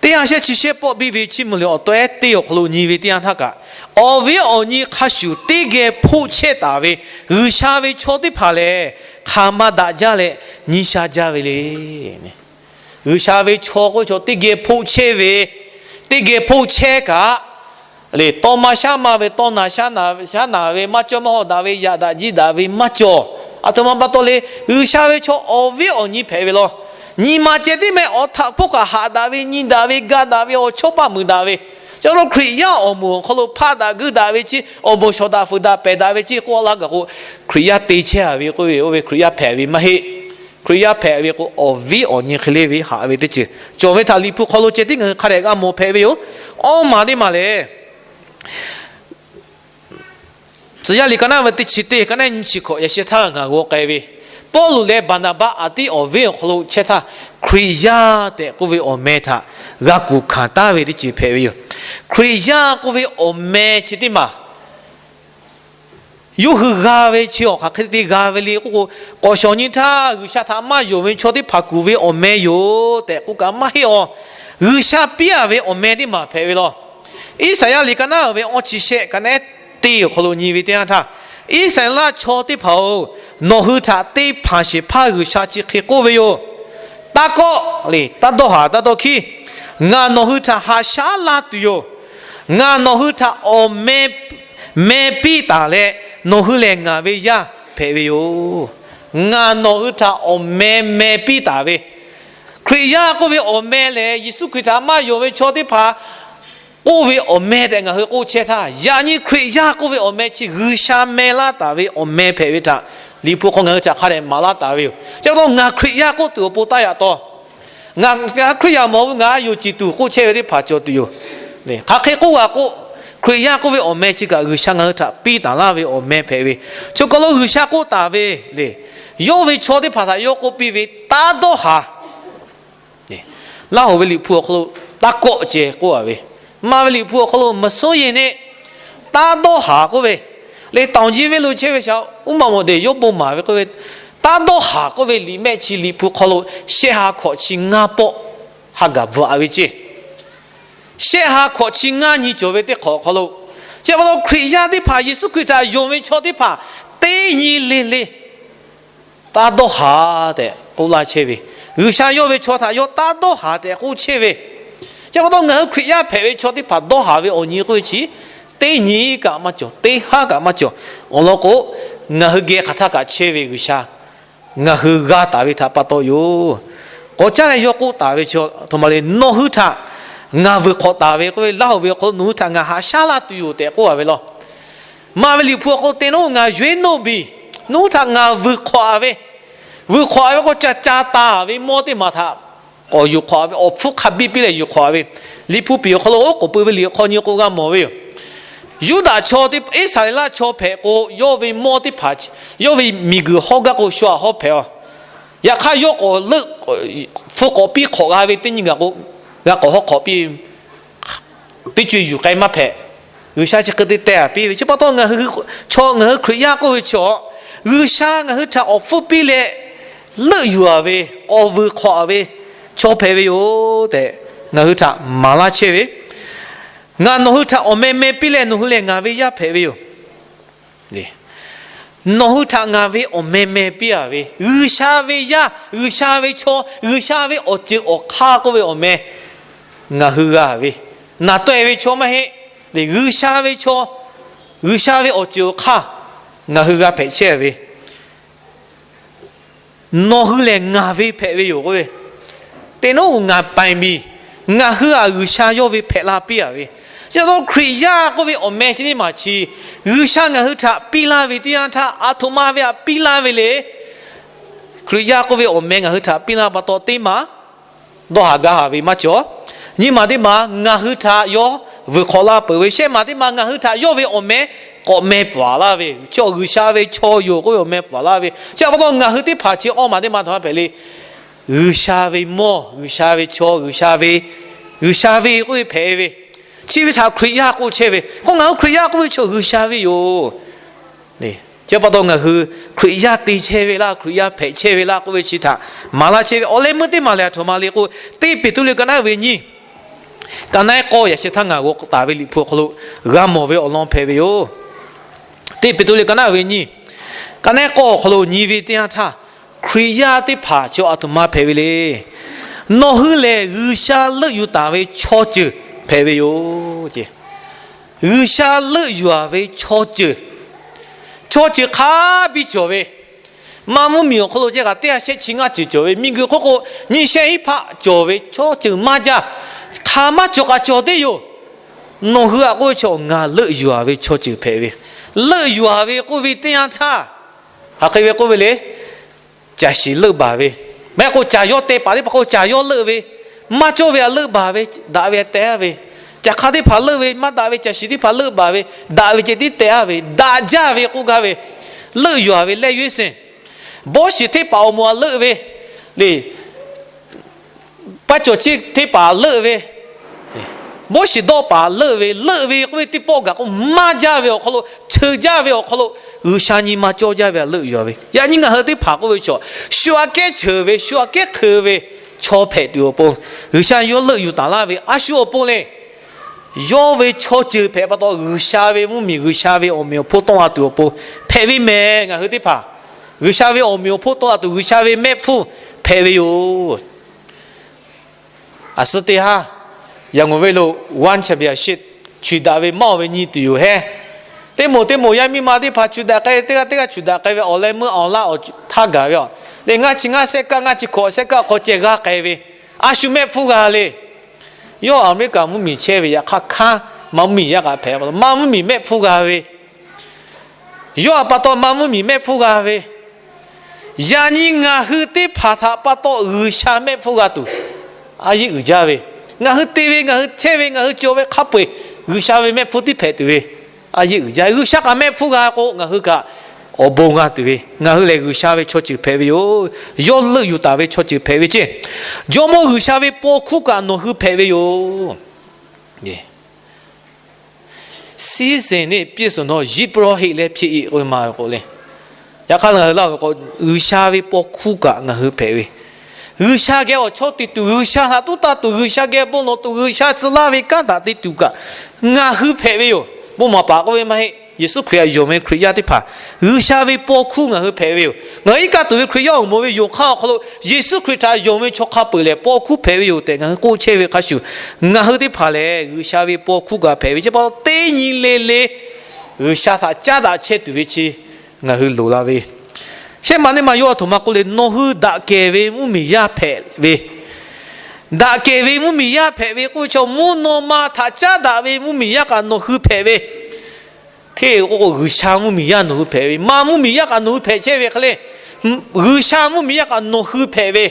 teˇ ha shehˆ chi shehˆ pawˆ biˇ ve Chiˇ mvuh liꞈ awˬ tawehˉ teˇ awˬ hk'aw lo nyi ve teˇ yanˇ htaˇ kaꞈ, awˬ viˉ awˬ nyi hk'a shuˍ teˇ geh hpoˆ chehˇ taˍ ve G'uiˬsha ve chaw teˇ hpaˍ lehˬ, hk'aˬ ma daꞈ jaˇ leh nyi sha jaˇ ve le. G'uiˬsha ve chaw k'oˆ ve chaw teˇ geh hpoˆ chehˇ ve, teˇ geh hpoˆ chehˇ kaꞈ le, tawˇ maˇ shaˉ maˇ ve, tawˇ naˬ shaˉ naˬ ve, maˇ cawˇ maˇ hawˍ daꞈ ve, yaꞈ daꞈ jiˇ daꞈ ve maˇ cawˬ. Aˬ htoꞈ ma pa taw le, G'uiˬsha ve chaw awˬ viˉ awˬ nyi hpehꞈ ve law. Nyi ma ceh tiˉ meh awˬ htaꞈ hpoˆ kaꞈ haꞈ daꞈ ve, nyi daꞈ ve, ga daꞈ ve, awˬ chawˇ paˇ muiˬ daꞈ ve, chi pa taw Hkriꞈ yaˇ awˬ moˍ awˬ hk'aw lo hpaˆ daꞈ guiˇ daꞈ ve chi, awˬ moˍ shawˍ daꞈ fuiˍ daꞈ pehˬ daꞈ ve chi k'oˆ laˇ gaˬ k'o, Hkriꞈ yaˇ te chehˇ a ve k'oˆ ve, oˇ ve Hkriꞈ yaˇ hpehꞈ ve maˇ heˆ. Hkriꞈ yaˇ hpehꞈ ve k'o, awˬ viˉ awˬ nyi hk'e le ve haꞈ ve teˇ ceuˬ cawˬ ve htaꞈ Liꞈ hpu hk'aw lo ceh tiˉ ngaˬ hui hk'a dehꞈ g'a mawˬ hpehꞈ ve yoˬ. Awˇ maˬ teˇ maˬ lehˬ, Tcuh yaˇ liꞈ ka naˉ ve teˇ chi teˇ ka naˉ nyiˇ chi hkawꞈ yaꞈ sheh htaˇ ngaˬ g'aw k'ai ve, Pawˇluꞈ leh Baˍnaˍbaˆ aꞈ tiˉ awˬ viˉ awˬ hk'aw lo chehˇ htaˇ, Hkriꞈ yaˇ tehꞈ k'oˆ ve awˬ meh htaꞈ g'a kuˬ hkanˍ taˉ ve teˇ ceuˬ hpehꞈ ve yoˬ. Hkriꞈ yaˇ k'oˆ ve awˬ meh chi teˇ maˬ yawˇ hui g'a ve chi awˬ hk'aˬ hk'e te g'a ve le k'oˆ k'o, k'awꞈ shawˍ nyi htaˇ G'uiˬsha htaꞈ maˇ yonˍ ve chaw teˇ hpaˍ kuˬ ve awˬ meh yoˬ tehꞈ k'oˆ kaꞈ maˇ heˆ awˬ. G'uiˬsha piˇ a ve awˬ meh teˇ maˬ hpehꞈ ve law. Iˉsaˍyaˆ liꞈ ka naˉ ve awˇ chi shehˆ ka naˉ teˇ awˬ hk'aw lo nyi ve teˇ yanˇ htaˇ, Iˉsaˍreˍlaˆ chaw teˇ hpaˍ-oˬ, nawˬ hui htaꞈ teˇ hpaˍ shehˍ hpaˇ G'uiˬsha chi hk'e k'oˆ ve yoˬ. Taˇ kawˆ le, taˇ dawˇ haˍ taˇ dawˇ hkiˉ. Ngaˬ nawˬ hui htaꞈ haꞈ shaˉ laˇ tuˬ yoˬ. Ngaˬ nawˬ hui htaꞈ awˬ meh meh piˇ taˍ leh, nawˬ hui lehˬ ngaˬ ve yaˇ hpehꞈ ve yoˬ. Ngaˬ nawˬ hui htaꞈ awˬ meh meh piˇ taˍ ve, Hkriꞈ yaˇ k'oˆ ve awˬ meh lehˬ, Yeˍsuˆ Hkriꞈ htaꞈ maˇ yonˍ ve chaw teˇ hpaˍ k'oˆ ve awˬ meh tehꞈ ngaˬ hui k'oˆ chehˇ htaˇ, yaꞈ nyi Hkriꞈ yaˇ k'oˆ ve awˬ meh chi G'uiˬsha meh laˇ taˍ ve awˬ meh hpehꞈ ve htaꞈ Liꞈ hpu hk'aw ngaˬ hui htaꞈ hk'a dehꞈ maˍ laˇ taˍ ve yoˬ. Chi pa taw ngaˬ Hkriꞈ yaˇ k'oˆ tuˬ awˬ pon taˇ yaꞈ taw, ngaˬ Hkriꞈ yaˇ mawˬ ve, ngaˬ yonˍ ciˍ tuˬ k'oˆ chehˇ ve teˇ hpaˍ cawˬ tuˬ yoˬ. Hk'aˬ hk'e k'oˆ g'a k'o, Hkriꞈ yaˇ k'oˆ ve awˬ meh chi kaꞈ G'uiˬsha ngaˬ hui htaꞈ piˇ taˍ laˇ ve awˬ meh hpehꞈ ve. Choˬ kaˬ lo G'uiˬsha k'oˆ taˍ ve le, yawˇ ve chaw teˇ hpaˍ htaꞈ yawˇ k'oˆ piˇ ve, Taˇ dawˇ haˍ. Laˇ hoˍ ve Liꞈ hpu awˬ hk'aw lo taˇ kawˆ ceh k'oˆ a ve, maˇ ve Liꞈ hpu awˬ hk'aw lo မစိုးရိမ်နှင့်, taˇ dawˇ haˍ k'oˆ ve le, တောင်ကြီး venˇ lo chehˇ ve shaꞈ uˉ maꞈ mawˬ deꞈ yawˇ bon maˍ ve k'oˆ ve, taˇ dawˇ haˍ k'oˆ ve liꞈ mehˆ chi Liꞈ hpu hk'aw lo shehˆ ha hkawꞈ chi ngaˇ pawˆ ha gaˬ bvuhꞈ a ve ceˇ. Shehˆ ha hkawꞈ chi ngaˇ nyi cawˬ ve teˇ hk'awꞈ awˬ hk'aw lo, chi pa taw Hkriꞈ yaˇ teˇ hpaˍ, Yeˍsuˆ Hkriꞈ htaꞈ yonˍ ve chaw teˇ hpaˍ teˇ nyi le le taˇ dawˇ haˍ tehꞈ k'oˆ laˇ chehˇ ve. G'uiˬsha yawˇ ve chaw htaꞈ yawˇ taˇ dawˇ haˍ tehꞈ k'oˆ chehˇ ve. Chi pa taw ngaˬ hui Hkriꞈ yaˇ hpehꞈ ve chaw teˇ hpaˍ dawˇ haˍ ve awˬ nyi k'oˆ ve chi teˇ nyi kaꞈ maˇ cawˬ, teˇ haˉ kaꞈ maˇ cawˬ. Awˬ lawn k'o, ngaˬ hui geh hk'aˬ htaˇ kaꞈ chehˇ ve G'uiˬsha ngaˬ hui g'a taˍ ve htaꞈ pa taw yoˬ. K'awꞈ caˉ leh yawˇ k'oˆ taˍ ve chi, aˬ htoꞈ ma le, nawˬ hui htaꞈ ngaˬ vuiˬ hk'awꞈ taˍ ve k'oˆ ve, Laˇ hoˍ ve awˬ hk'aw lo nawˬ hui htaꞈ ngaˬ haꞈ shaˉ laˇ tuˬ yoˬ tehꞈ k'oˆ a ve law. Maˇ ve Liꞈ hpu awˬ hk'aw lo te naˉ, ngaˬ yonˍ naˉ biˬ, nawˬ hui htaꞈ ngaˬ vuiˬ hk'awꞈ a ve, vuiˬ hk'awꞈ a ve k'o ca ca taˍ ve mawˇ teˇ maˬ htaꞈ k'awꞈ yuˬ hk'awꞈ a ve, awˬ hpfuhˇ hk'a biˇ piˇ leh yuˬ hk'awꞈ a ve. Liꞈ hpu piˍ awˬ hk'aw lo oˉ k'oˍ pui ve liꞈ hk'aw nyi k'o g'a mawˬ ve yoˬ. Yuˇdaꞈ chaw teˇ, Iˉsaˍreˍlaˆ chaw hpehꞈ k'o, yawˇ ve mawˇ teˇ hpaˍ, yawˇ ve miˬguiˬ hawˉ gaˇ k'o shu aꞈ hawˉ hpehꞈ a. Yaꞈ hk'aˇ yawˇ k'awꞈ leuˆ, hpu k'awꞈ piˇ hk'awꞈ g'a ve teˇ nyi gaˬ k'o, g'a k'awꞈ hawˉ hk'awꞈ piˇ ve, teˇ co e yuˬ k'ai maˇ hpehꞈ. G'uiˬsha chi hk'e te teh a piˇ ve. Chi pa taw ngaˬ hui chaw, ngaˬ hui Hkriꞈ yaˇ k'oˆ ve chaw, G'uiˬsha ngaˬ hui htaꞈ awˬ hpfuhˇ piˇ leh leuˆ yuˬ a ve, k'awꞈ vuiˬ hk'awꞈ a ve chaw hpehꞈ ve yoˬ tehꞈ ngaˬ hui htaꞈ maˍ laˇ chehˇ ve. Ngaˬ nawˬ hui htaꞈ awˬ meh meh piˇ leh nawˬ hui lehˬ ngaˬ ve yaˇ hpehꞈ ve yoˬ. Nawˬ hui htaꞈ ngaˬ ve awˬ meh meh piˇ a ve, G'uiˬsha ve yaˇ, G'uiˬsha ve chaw, G'uiˬsha ve awˬ ceuˬ awˬ hk'aˇ k'oˆ ve awˬ meh ngaˬ hui g'a ve, naˬ taweh ve chaw maˇ heˆ. G'uiˬsha ve chaw, G'uiˬsha ve awˬ ceuˬ awˬ hk'aˇ ngaˬ hui g'a hpehꞈ chehˇ ve, nawˬ hui lehˬ ngaˬ ve hpehꞈ ve yoˬ k'oˆ ve, teˇ naˉ ngaˬ paiˍ miˬ, ngaˬ hui aꞈ G'uiˬsha yawˇ ve hpehꞈ la piˇ a ve. Chi pa taw Hkriꞈ yaˇ k'oˆ ve awˬ meh chi teˇ maˬ chi, G'uiˬsha ngaˬ hui htaꞈ piˇ laˇ ve teˇ yanˇ htaˇ, aˬ htoꞈ ma ve htaꞈ piˇ laˇ ve le. Hkriꞈ yaˇ k'oˆ ve awˬ meh ngaˬ hui htaꞈ piˇ laˇ pa taw teˇ maˬ dawˇ haˍ gaˇ haˍ ve maˇ cawˬ. Nyiˇ maˬ teˇ maˬ ngaˬ hui htaꞈ yawˇ vuiˬ hk'awꞈ laˇ peuˬ ve, shehˆ maˬ teˇ maˬ ngaˬ hui htaꞈ yawˇ ve awˬ meh k'awꞈ meh pfuhˍ laˇ ve, chi G'uiˬsha ve chaw yoˬ k'oˆ ve awˬ meh pfuhˍ laˇ ve. Chi pa taw ngaˬ hui teˇ hpaˍ chi awˇ maˬ teˇ maˬ htaꞈ maˇ hpehꞈ le. G'uiˬsha ve mawˇ, G'uiˬsha ve chaw, G'uiˬsha ve, G'uiˬsha ve k'oˆ ve hpehꞈ ve, chi ve htaꞈ Hkriꞈ yaˇ k'oˆ chehˇ ve. K'o ngaˬ hui Hkriꞈ yaˇ k'oˆ ve chaw G'uiˬsha ve yoˬ. Chi pa taw ngaˬ hui Hkriꞈ yaˇ te chehˇ ve laˇ, Hkriꞈ yaˇ hpehꞈ chehˇ ve laˇ k'oˆ ve chi htaꞈ maˍ laˇ chehˇ ve. Awˬ leh meuˇ teˇ maˬ lehˬ aˬ htoꞈ ma le k'o, teˇ Peˍtruˆ liꞈ ka naˉ ve nyiˇ, ka naˉ k'awˇ yaꞈ sheh htaˇ ngaˬ g'aw taˍ ve Liꞈ hpu awˬ hk'aw lo g'a mawˬ ve awˬ lawn hpehꞈ ve yoˬ. Teˇ Peˍtruˆ liꞈ ka naˉ ve nyiˇ, ka naˉ k'awˇ awˬ hk'aw lo nyi ve teˇ yanˇ htaˇ, Hkriꞈ yaˇ teˇ hpaˍ chi aˬ htoꞈ ma hpehꞈ ve le. Nawˬ hui lehˬ G'uiˬsha leuˆ yuˬ taˍ ve chaw ceuˬ hpehꞈ ve yoˬ. G'uiˬsha leuˆ yuˬ a ve chaw ceuˬ, chaw ceuˬ hk'a biˇ cawˬ ve, maˇ mvuhˇmiˬ awˬ hk'aw lo ceh kaꞈ teˇ ha shehˆ chi ngaˇ ceuˬ cawˬ ve, miˬguiˬ hk'oˆ k'o nyiˇ shehˆ hiˉ hpaˆ cawˬ ve chaw ceuˬ maˇ jaˇ, hk'aˬ maˇ cawˬ kaꞈ cawˬ teˇ yoˬ. Nawˬ hui aꞈ k'oˆ ve chaw ngaˬ leuˆ yuˬ a ve chaw ceuˬ hpehꞈ ve, leuˆ yuˬ a ve k'oˆ ve teˇ yanˇ htaˇ, hk'aˬ hk'e ve k'oˆ ve le. Caˬ shiˍ leuˆ baˬ ve, maˇ heˆ k'o caˬ yawˇ teh paˍ teˇ hpaˍ k'o caˬ yawˇ leuˆ ve, maˇ cawˇ ve aꞈ leuˆ baˬ ve, daꞈ ve aꞈ teh a ve, caˬ hk'a teˇ hpaˍ leuˆ ve, maˇ daꞈ ve caˬ shiˍ teˇ hpaˍ leuˆ baˬ ve, daꞈ ve ceh tiˉ teh a ve, daꞈ jaˇ ve k'oˆ gaˇ ve, leuˆ yuˬ a ve leh yawˇ e seˍ, bawˇ shiˍ teˇ hpaˍ awˬ moˍ aꞈ leuˆ ve le, paˇ cawˬ chi teˇ hpaˍ leuˆ ve, bawˇ shiˍ dawˆ paˍ leuˆ ve, leuˆ ve k'oˆ ve teˇ pawˆ gaˬ k'o maˇ jaˇ ve awˬ hk'aw lo, cheu jaˇ ve awˬ hk'aw lo, G'uiˬsha nyi ma cawˇ jaˇ ve aꞈ leuˆ yuˬ a ve. Yaꞈ nyi ngaˬ hui teˇ hpaˍ k'oˆ ve chaw, shu aꞈ kehˉ cheu ve, shu aꞈ kehˉ hk'eu ve chaw hpehꞈ tuˬ awˬ pon, G'uiˬsha yawˇ leuˆ yuˬ taˍ laˇ ve a shu awˬ pon le. Yawˇ ve chaw ceuˬ hpehꞈ pa taw G'uiˬsha ve mvuhˇmiˬ, G'uiˬsha ve awˬ meꞈ awˬ hponˇ tawˆ la tuˬ awˬ pon hpehꞈ ve mehˍ. Ngaˬ hui teˇ hpaˍ G'uiˬsha ve awˬ meꞈ awˬ hponˇ tawˆ la tuˬ G'uiˬsha ve mehˆ hpfuhˇ hpehꞈ ve yoˬ. Aˬ suhˉ teˇ haˉ, Yangon venˇ lo One Championship chi daꞈ ve maˇ oˬ ve nyi tuˬ yoˬ hehˉ. Teˇ moˍ teˇ moˍ yaˇ miˇ ma teˇ hpaˍ chi daꞈ k'ai, teˇ g'aˇ teˇ g'aˇ chi daꞈ k'ai ve awˬ leh meuˇ awˬ laˇ awˬ htaˇ gaˬ ve a. Leh ngaˇ chi ngaˇ sehˉ kaˆ, ngaˇ chi hkawꞈ sehˉ kaˆ awˬ hk'aw ceh g'a k'ai ve, a shu mehˆ hpfuhˇ g'a le. Yawˇ Aˍmeˍriˆkaˍ mvuhˇmiˬ chehˇ ve yaꞈ hk'aˇ hkanˉ, Manˇ mvuhˇmiˬ yaˇ kaꞈ hpehꞈ pa taw, Manˇ mvuhˇmiˬ mehˆ hpfuhˇ g'a ve, yawˇ a pa taw Manˇ mvuhˇmiˬ mehˆ hpfuhˇ g'a ve, yaꞈ nyi ngaˬ hui teˇ hpaˍ htaꞈ pa taw G'uiˬsha mehˆ hpfuhˇ g'a tuˬ a yeˇ uiˍ jaˇ ve, ngaˬ hui te ve, ngaˬ hui chehˇ ve, ngaˬ hui cawˬ ve hk'a peu-eˬ G'uiˬsha ve mehˆ hpfuhˇ tiˉ hpehꞈ tuˬ ve a yeˇ uiˍ jaˇ. G'uiˬsha kaꞈ mehˆ hpfuhˇ g'a k'o, ngaˬ hui kaꞈ awˬ bon g'a tuˬ ve, ngaˬ hui lehˬ G'uiˬsha ve chaw ceuˬ hpehꞈ ve yoˬ. Yawˇ leuˆ yuˬ taˍ ve chaw ceuˬ hpehꞈ ve ceˇ. Jawˇmawˇ G'uiˬsha ve paw hkuˇ kaꞈ nawˬ hui hpehꞈ ve yoˬ. ဆင်းရဲနှင့်ပြည့်စုံသော ယဇ်ပုရောဟိတ်လည်းဖြစ်၏ k'oˆ ve ma ve k'o le. Yaꞈ hk'aˇ ngaˬ hui laˇ ve k'o, G'uiˬsha ve paw hkuˇ kaꞈ ngaˬ hui hpehꞈ ve, G'uiˬsha geh awˬ chawˇ te tuˬ, G'uiˬsha htaꞈ tuˉ taˇ tuˬ, G'uiˬsha geh bon lawˬ tuˬ, G'uiˬsha tcuh laˇ ve kanˉ htaꞈ te tuˬ kaꞈ ngaˬ hui hpehꞈ ve yoˬ. Bon maˍ paˍ k'oˆ ve maˇ heˆ. Yeˍsuˆ Hkriꞈ htaꞈ yonˍ ve Hkriꞈ yaˇ teˇ hpaˍ G'uiˬsha ve paw hkuˇ ngaˬ hui hpehꞈ ve yoˬ. Ngaˬ hui iˉ kaˆ tuˬ ve Hkriꞈ yaˇ awˬ moˍ ve yonˍ hk'aˇ awˬ hk'aw lo Yeˍsuˆ Hkriꞈ htaꞈ yonˍ ve chaw hk'a peu-eˬ lehˬ paw hkuˇ hpehꞈ ve yoˬ tehꞈ ngaˬ hui k'oˆ chehˇ ve hk'a shuˍ, ngaˬ hui teˇ hpaˍ lehˬ G'uiˬsha ve paw hkuˇ kaꞈ hpehꞈ ve chi pa taw, teˇ nyi le le G'uiˬsha htaꞈ caˉ daꞈ chehˇ tuˬ ve chi ngaˬ hui loˍ la ve. Shehˆ ma neˇ ma yawˇ a htoꞈ ma k'oˆ le, nawˬ hui daꞈ kehˬ ve mvuhˇmiˬ yaˇ hpehꞈ ve, daꞈ kehˬ ve mvuhˇmiˬ yaˇ hpehꞈ ve k'oˆ ve chaw, mvuhˇ naw ma htaꞈ caˉ daꞈ ve mvuhˇmiˬ yaˇ kaꞈ nawˬ hui hpehꞈ ve. Hteˇ k'o k'o, G'uiˬsha mvuhˇmiˬ yaˇ nawˬ hui hpehꞈ ve, Manˇ mvuhˇmiˬ yaˇ kaꞈ nawˬ hui hpehꞈ chehˇ ve hk'e le, G'uiˬsha mvuhˇmiˬ yaˇ kaꞈ nawˬ hui hpehꞈ ve,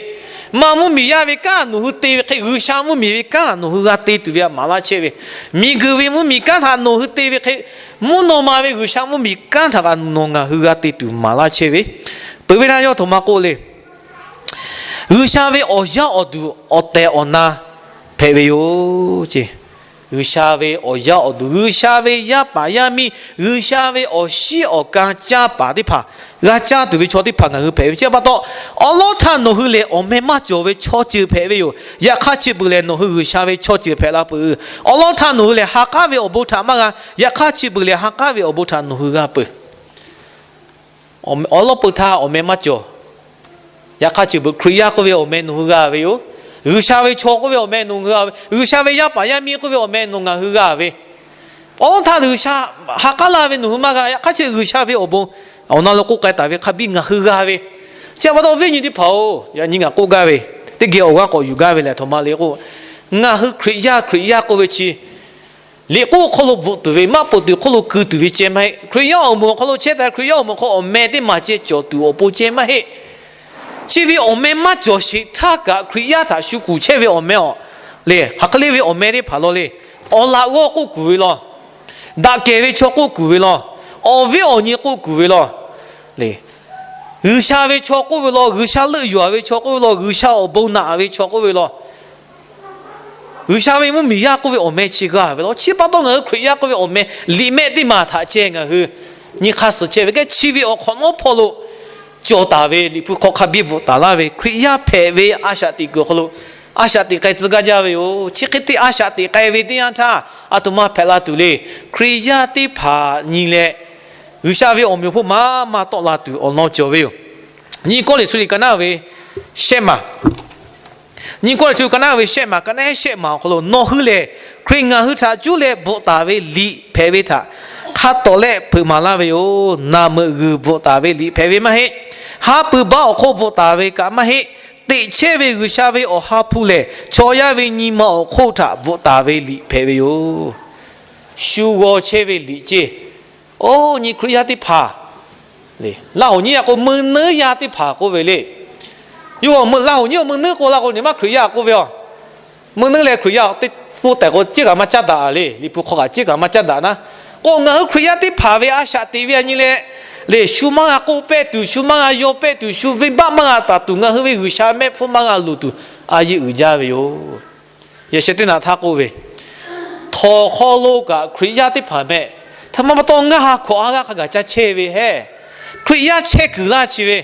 Manˇ mvuhˇmiˬ yaˇ ve kanˉ nawˬ hui te ve hk'e, G'uiˬsha mvuhˇmiˬ ve kanˉ nawˬ hui g'a te tuˬ ve htaꞈ maˍ laˇ chehˇ ve, miˬguiˬ ve mvuhˇmiˬ kanˉ htaꞈ nawˬ hui te ve hk'e, mvuhˇ naw ma ve G'uiˬsha mvuhˇmiˬ kanˉ htaꞈ kaꞈ nawˬ ngaˬ hui g'a te tuˬ maˍ laˇ chehˇ ve. Peuˬ ve htaˇ yawˇ a htoꞈ ma k'oˆ le, G'uiˬsha ve awˬ yaˇ awˬ duˬ awˬ tehˬ awˬ na hpehꞈ ve yoˬ ce. G'uiˬsha ve awˬ yaˇ awˬ duˬ, G'uiˬsha ve yaˇ paˍ yaˇ miˇ, G'uiˬsha ve awˬ shiˉ awˬ kan caˇ paˍ teˇ hpaˍ, g'a caˇ tuˬ ve chaw teˇ hpaˍ ngaˬ hui hpehꞈ ve chi pa taw, awˉ lawˉ htaˇ nawˬ hui lehˬ awˬ meh maˇ cawˬ ve chaw ceuˬ hpehꞈ ve yoˬ. Yaꞈ hk'aˇ chi beuꞈ lehˬ nawˬ hui G'uiˬsha ve chaw ceuˬ hpehꞈ la peuˬ. Awˉ lawˉ htaˇ nawˬ hui lehˬ ha k'aˉ ve awˬ bon htaꞈ maˇ g'a. Yaꞈ hk'aˇ chi beuꞈ lehˬ ha k'aˉ ve awˬ bon htaꞈ nawˬ hui g'a peuˬ. Awˉ lawˉ peuˬ htaˇ awˬ meh maˇ cawˬ. Yaꞈ hk'aˇ chi beuꞈ Hkriꞈ yaˇ k'oˆ ve awˬ meh nawˬ hui g'a ve yoˬ. G'uiˬsha ve chaw k'oˆ ve awˬ meh nawˬ hui g'a ve, G'uiˬsha ve yaˇ paˍ yaˇ miˇ k'oˆ ve awˬ meh nawˬ ngaˬ hui g'a ve. Awˉ lawˉ htaˇ G'uiˬsha ha k'aˉ laˇ ve nawˬ hui maˇ g'a. Yaꞈ hk'aˇ chi G'uiˬsha ve awˬ bon awˬ na lo k'oˆ k'ai taˍ ve hk'a biˇ ngaˬ hui g'a ve. Chi pa taw viˉ nyi teˇ hpaˍ-oˬ, yaꞈ nyi ngaˬ k'oˆ gaˇ ve, teˇ geh awˬ g'aˇ k'awꞈ yuˬ gaˇ ve lehˬ, a htoꞈ ma le k'o, ngaˬ hui Hkriꞈ yaˇ, Hkriꞈ yaˇ k'oˆ ve chi liꞈ k'oˆ hk'oˆ lo bvuhꞈ tuˬ ve, maˇ poˬ tuˬ hk'oˆ lo keu tuˬ ve ceh maˇ heˆ. Hkriꞈ yaˇ awˬ moˍ awˬ hk'aw lo chehˇ taˍ, Hkriꞈ yaˇ awˬ moˍ awˬ hk'aw awˬ meh teˇ maˬ ceh cawˬ tuˬ awˬ pon ceh maˇ heˆ. Chi ve awˬ meh maˇ cawˬ sheˍ htaˇ kaꞈ, Hkriꞈ yaˇ htaꞈ shu kuˬ chehˇ ve awˬ meh awˬ le, hk'aˬ hk'e le ve awˬ meh teˇ hpaˍ law le, awˬ laꞈ g'awˇ k'oˆ kuˬ ve law, daꞈ kehˬ ve chaw k'oˆ kuˬ ve law, awˬ viˉ awˬ nyi k'oˆ kuˬ ve law le, G'uiˬsha ve chaw k'oˆ ve law, G'uiˬsha leuˆ yuˬ-a ve chaw k'oˆ ve law, G'uiˬsha awˬ bon naꞈ ve chaw k'oˆ ve law, G'uiˬsha ve mvuhˇmiˬ yaˇ k'oˆ ve awˬ meh chi g'a ve law. Chi pa taw ngaˬ hui Hkriꞈ yaˇ k'oˆ ve awˬ meh liꞈ mehˆ teˇ maˬ htaꞈ ceh ngaˬ hui nyi hk'aˇ suh chehˇ ve keh, chi ve awˬ hk'awꞈ nawˉ hpawˇ lo cawˬ taˍ ve Liꞈ hpu hk'aw hk'a biˇ bvuhꞈ taˍ laˇ ve Hkriꞈ yaˇ hpehꞈ ve a shaꞈ teꞈ kuiˬ awˬ hk'aw lo a shaꞈ teꞈ k'ai tcuh gaˇ jaˇ ve yoˬ. Chi hk'e te a shaꞈ teꞈ k'ai ve teˇ yanˇ htaˇ, a htoꞈ ma hpehꞈ la tuˬ le. Hkriꞈ yaˇ teˇ hpaˍ nyi leh, G'uiˬsha ve awˬ meꞈ awˬ hponˇ maˇ maˇ tawˆ la tuˬ awˬ lawn cawˬ ve yoˬ. Nyi Kawˇrenˍhtuˆ liꞈ ka naˉ ve shehˆ maˬ, nyi Kawˇrenˍhtuˆ ka naˉ ve shehˆ maˬ, ka naˉ shehˆ maˬ awˬ hk'aw lo, nawˬ hui lehˬ Hkriꞈ ngaˬ hui htaꞈ cuˉ leh bvuhꞈ taˍ ve liꞈ hpehꞈ ve htaꞈ hk'a tawˍ leh hpeuꞈ maˍ laˇ ve yoˬ. Naˬ meuꞈ g'uiˬ bvuhꞈ taˍ ve liꞈ hpehꞈ ve maˇ heˆ. Ha pui baˆ awˬ hk'oˆ bvuhꞈ taˍ ve kaꞈ maˇ heˆ. Teꞈ chehˇ ve G'uiˬsha ve Awˬ ha hpu lehˬ, chaw yaˇ ve nyi ma awˬ hk'oˆ htaꞈ bvuhꞈ taˍ ve liꞈ hpehꞈ ve yoˬ. Shu g'aw chehˇ ve liꞈ ceˇ. Oˇ nyi Hkriꞈ yaˇ teˇ hpaˍ, Laˇ hoꞈ nyiˉ yaˇ k'o, meuˇ neuˉ yaˇ teˇ hpaˍ k'oˆ ve le. Yawˇ Laˇ hoꞈ nyiˉ meuˇ neuˉ k'o la k'o, nyi maˇ Hkriꞈ yaˇ k'oˆ ve yoˬ. Meuˇ neuˉ leh Hkriꞈ yaˇ teˇ k'oˆ tehꞈ k'o, ciˉ kaꞈ maˇ caˉ daꞈ le. Liꞈ hpu hk'aw kaꞈ ciˉ kaꞈ maˇ caˉ daꞈ naˉ k'o, ngaˬ hui Hkriꞈ yaˇ teˇ hpaˍ ve a shaꞈ teꞈ ve a nyi leh, le shu maˇ g'a k'oˆ pehˇ tuˬ, shu maˇ g'a yaw pehˇ tuˬ, shu venˇbaˆ maˇ g'a taˍ tuˬ, ngaˬ hui ve G'uiˬsha mehˆ hpfuhˇ maˇ g'a luˬ tuˬ, a yeˇ uiˍ jaˇ ve yoˬ. Yaꞈ sheh teˇ naꞈ htaˇ k'oˆ ve, htawnˍ hk'aw lo kaꞈ Hkriꞈ yaˇ teˇ hpaˍ meh, htaꞈ ma pa taw ngaˇ ha hkawꞈ ha g'aˇ hk'a gaˬ ca chehˇ ve hehˉ, Hkriꞈ yaˇ chehˇ kuiˬ laˇ chi ve,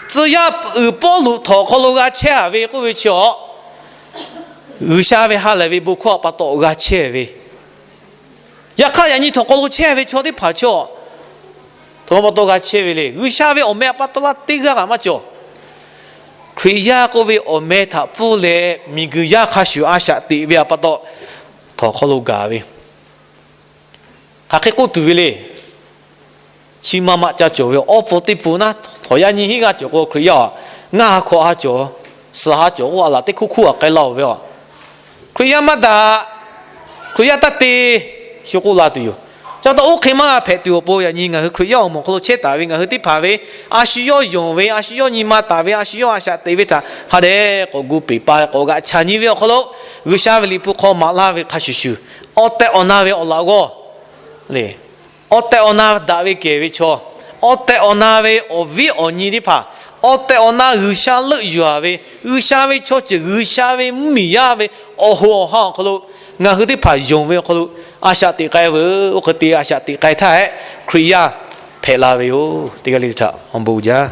tcuh yaˇ uiˍ Pawˇluꞈ htawnˍ hk'aw lo g'a chehˇ-a ve k'oˆ ve chi awˬ, G'uiˬsha ve ha lehˬ ve bon hkawˇ a pa taw g'a chehˇ ve, yaꞈ hk'aˇ yaꞈ nyi htawnˍ hk'aw lo chehˇ ve chaw teˇ hpaˍ chi awˬ, htaꞈ ma pa taw g'a chehˇ ve le. G'uiˬsha ve awˬ meh a pa taw laˇ teˇ g'aˇ kaꞈ maˇ cawˬ. Hkriꞈ yaˇ k'oˆ ve awˬ meh htaꞈ pfuhˇ leh, miˬguiˬ yaˇ hk'a shuˍ a shaꞈ teꞈ ve a pa taw, htawnˍ hk'aw lo gaˬ ve, hk'aˬ hk'e k'oˆ tuˬ ve le. Chi ma ma ca cawˬ ve, awˬ pfuhˇ teˇ pfuhˇ naˉ, htawnˍ yaˇ nyiˇ hinˉ g'aˇ cawˬ k'o, Hkriꞈ yaˇ ngaˇ ha hkawꞈ ha cawˬ, suhˍ ha cawˬ k'o, a laˬ teˇ hkuˇ hkuˇ a k'ai la-oˬ ve a. Hkriꞈ yaˇ maˇ daꞈ, Hkriꞈ yaˇ taˇ te, shu k'oˆ la tuˬ yoˬ. Chi pa taw oˇ hk'e maˇ g'a hpehꞈ tuˬ awˬ pon yaꞈ nyi ngaˬ hui Hkriꞈ yaˇ awˬ moˍ awˬ hk'aw lo chehˇ taˍ ve ngaˬ hui teˇ hpaˍ ve a shu yawˇ yonˍ ve, a shu yawˇ nyi ma taˍ ve, a shu yawˇ a shaꞈ teꞈ ve htaꞈ hk'a dehꞈ k'awꞈ gu peˬ pa k'awꞈ g'aꞈ chaˬ nyi ve awˬ hk'aw lo, G'uiˬsha ve liꞈ hpu hk'aw maˍ laˇ ve hk'a shuˍ shuˍ, awˬ tehˬ awˬ na ve awˬ laꞈ g'awˇ le, awˬ tehˬ awˬ na daꞈ ve kehˬ ve chaw, awˬ tehˬ awˬ na ve awˬ viˉ awˬ nyi teˇ hpaˍ, awˬ tehˬ awˬ na G'uiˬsha leuˆ yuˬ-a ve, G'uiˬsha ve chaw ceuˬ, G'uiˬsha ve mvuhˇmiˬ yaˇ ve awˬ hoꞈ awˬ ha awˬ hk'aw lo ngaˬ hui teˇ hpaˍ yonˍ ve awˬ hk'aw lo a shaꞈ teꞈ k'ai ve, oˇ hk'e te a shaꞈ teꞈ k'ai htaˇ hehꞈ Hkriꞈ yaˇ hpehꞈ la ve yoˬ. Teˇ g'aˇ le le htaꞈ awˬ bon jaˇ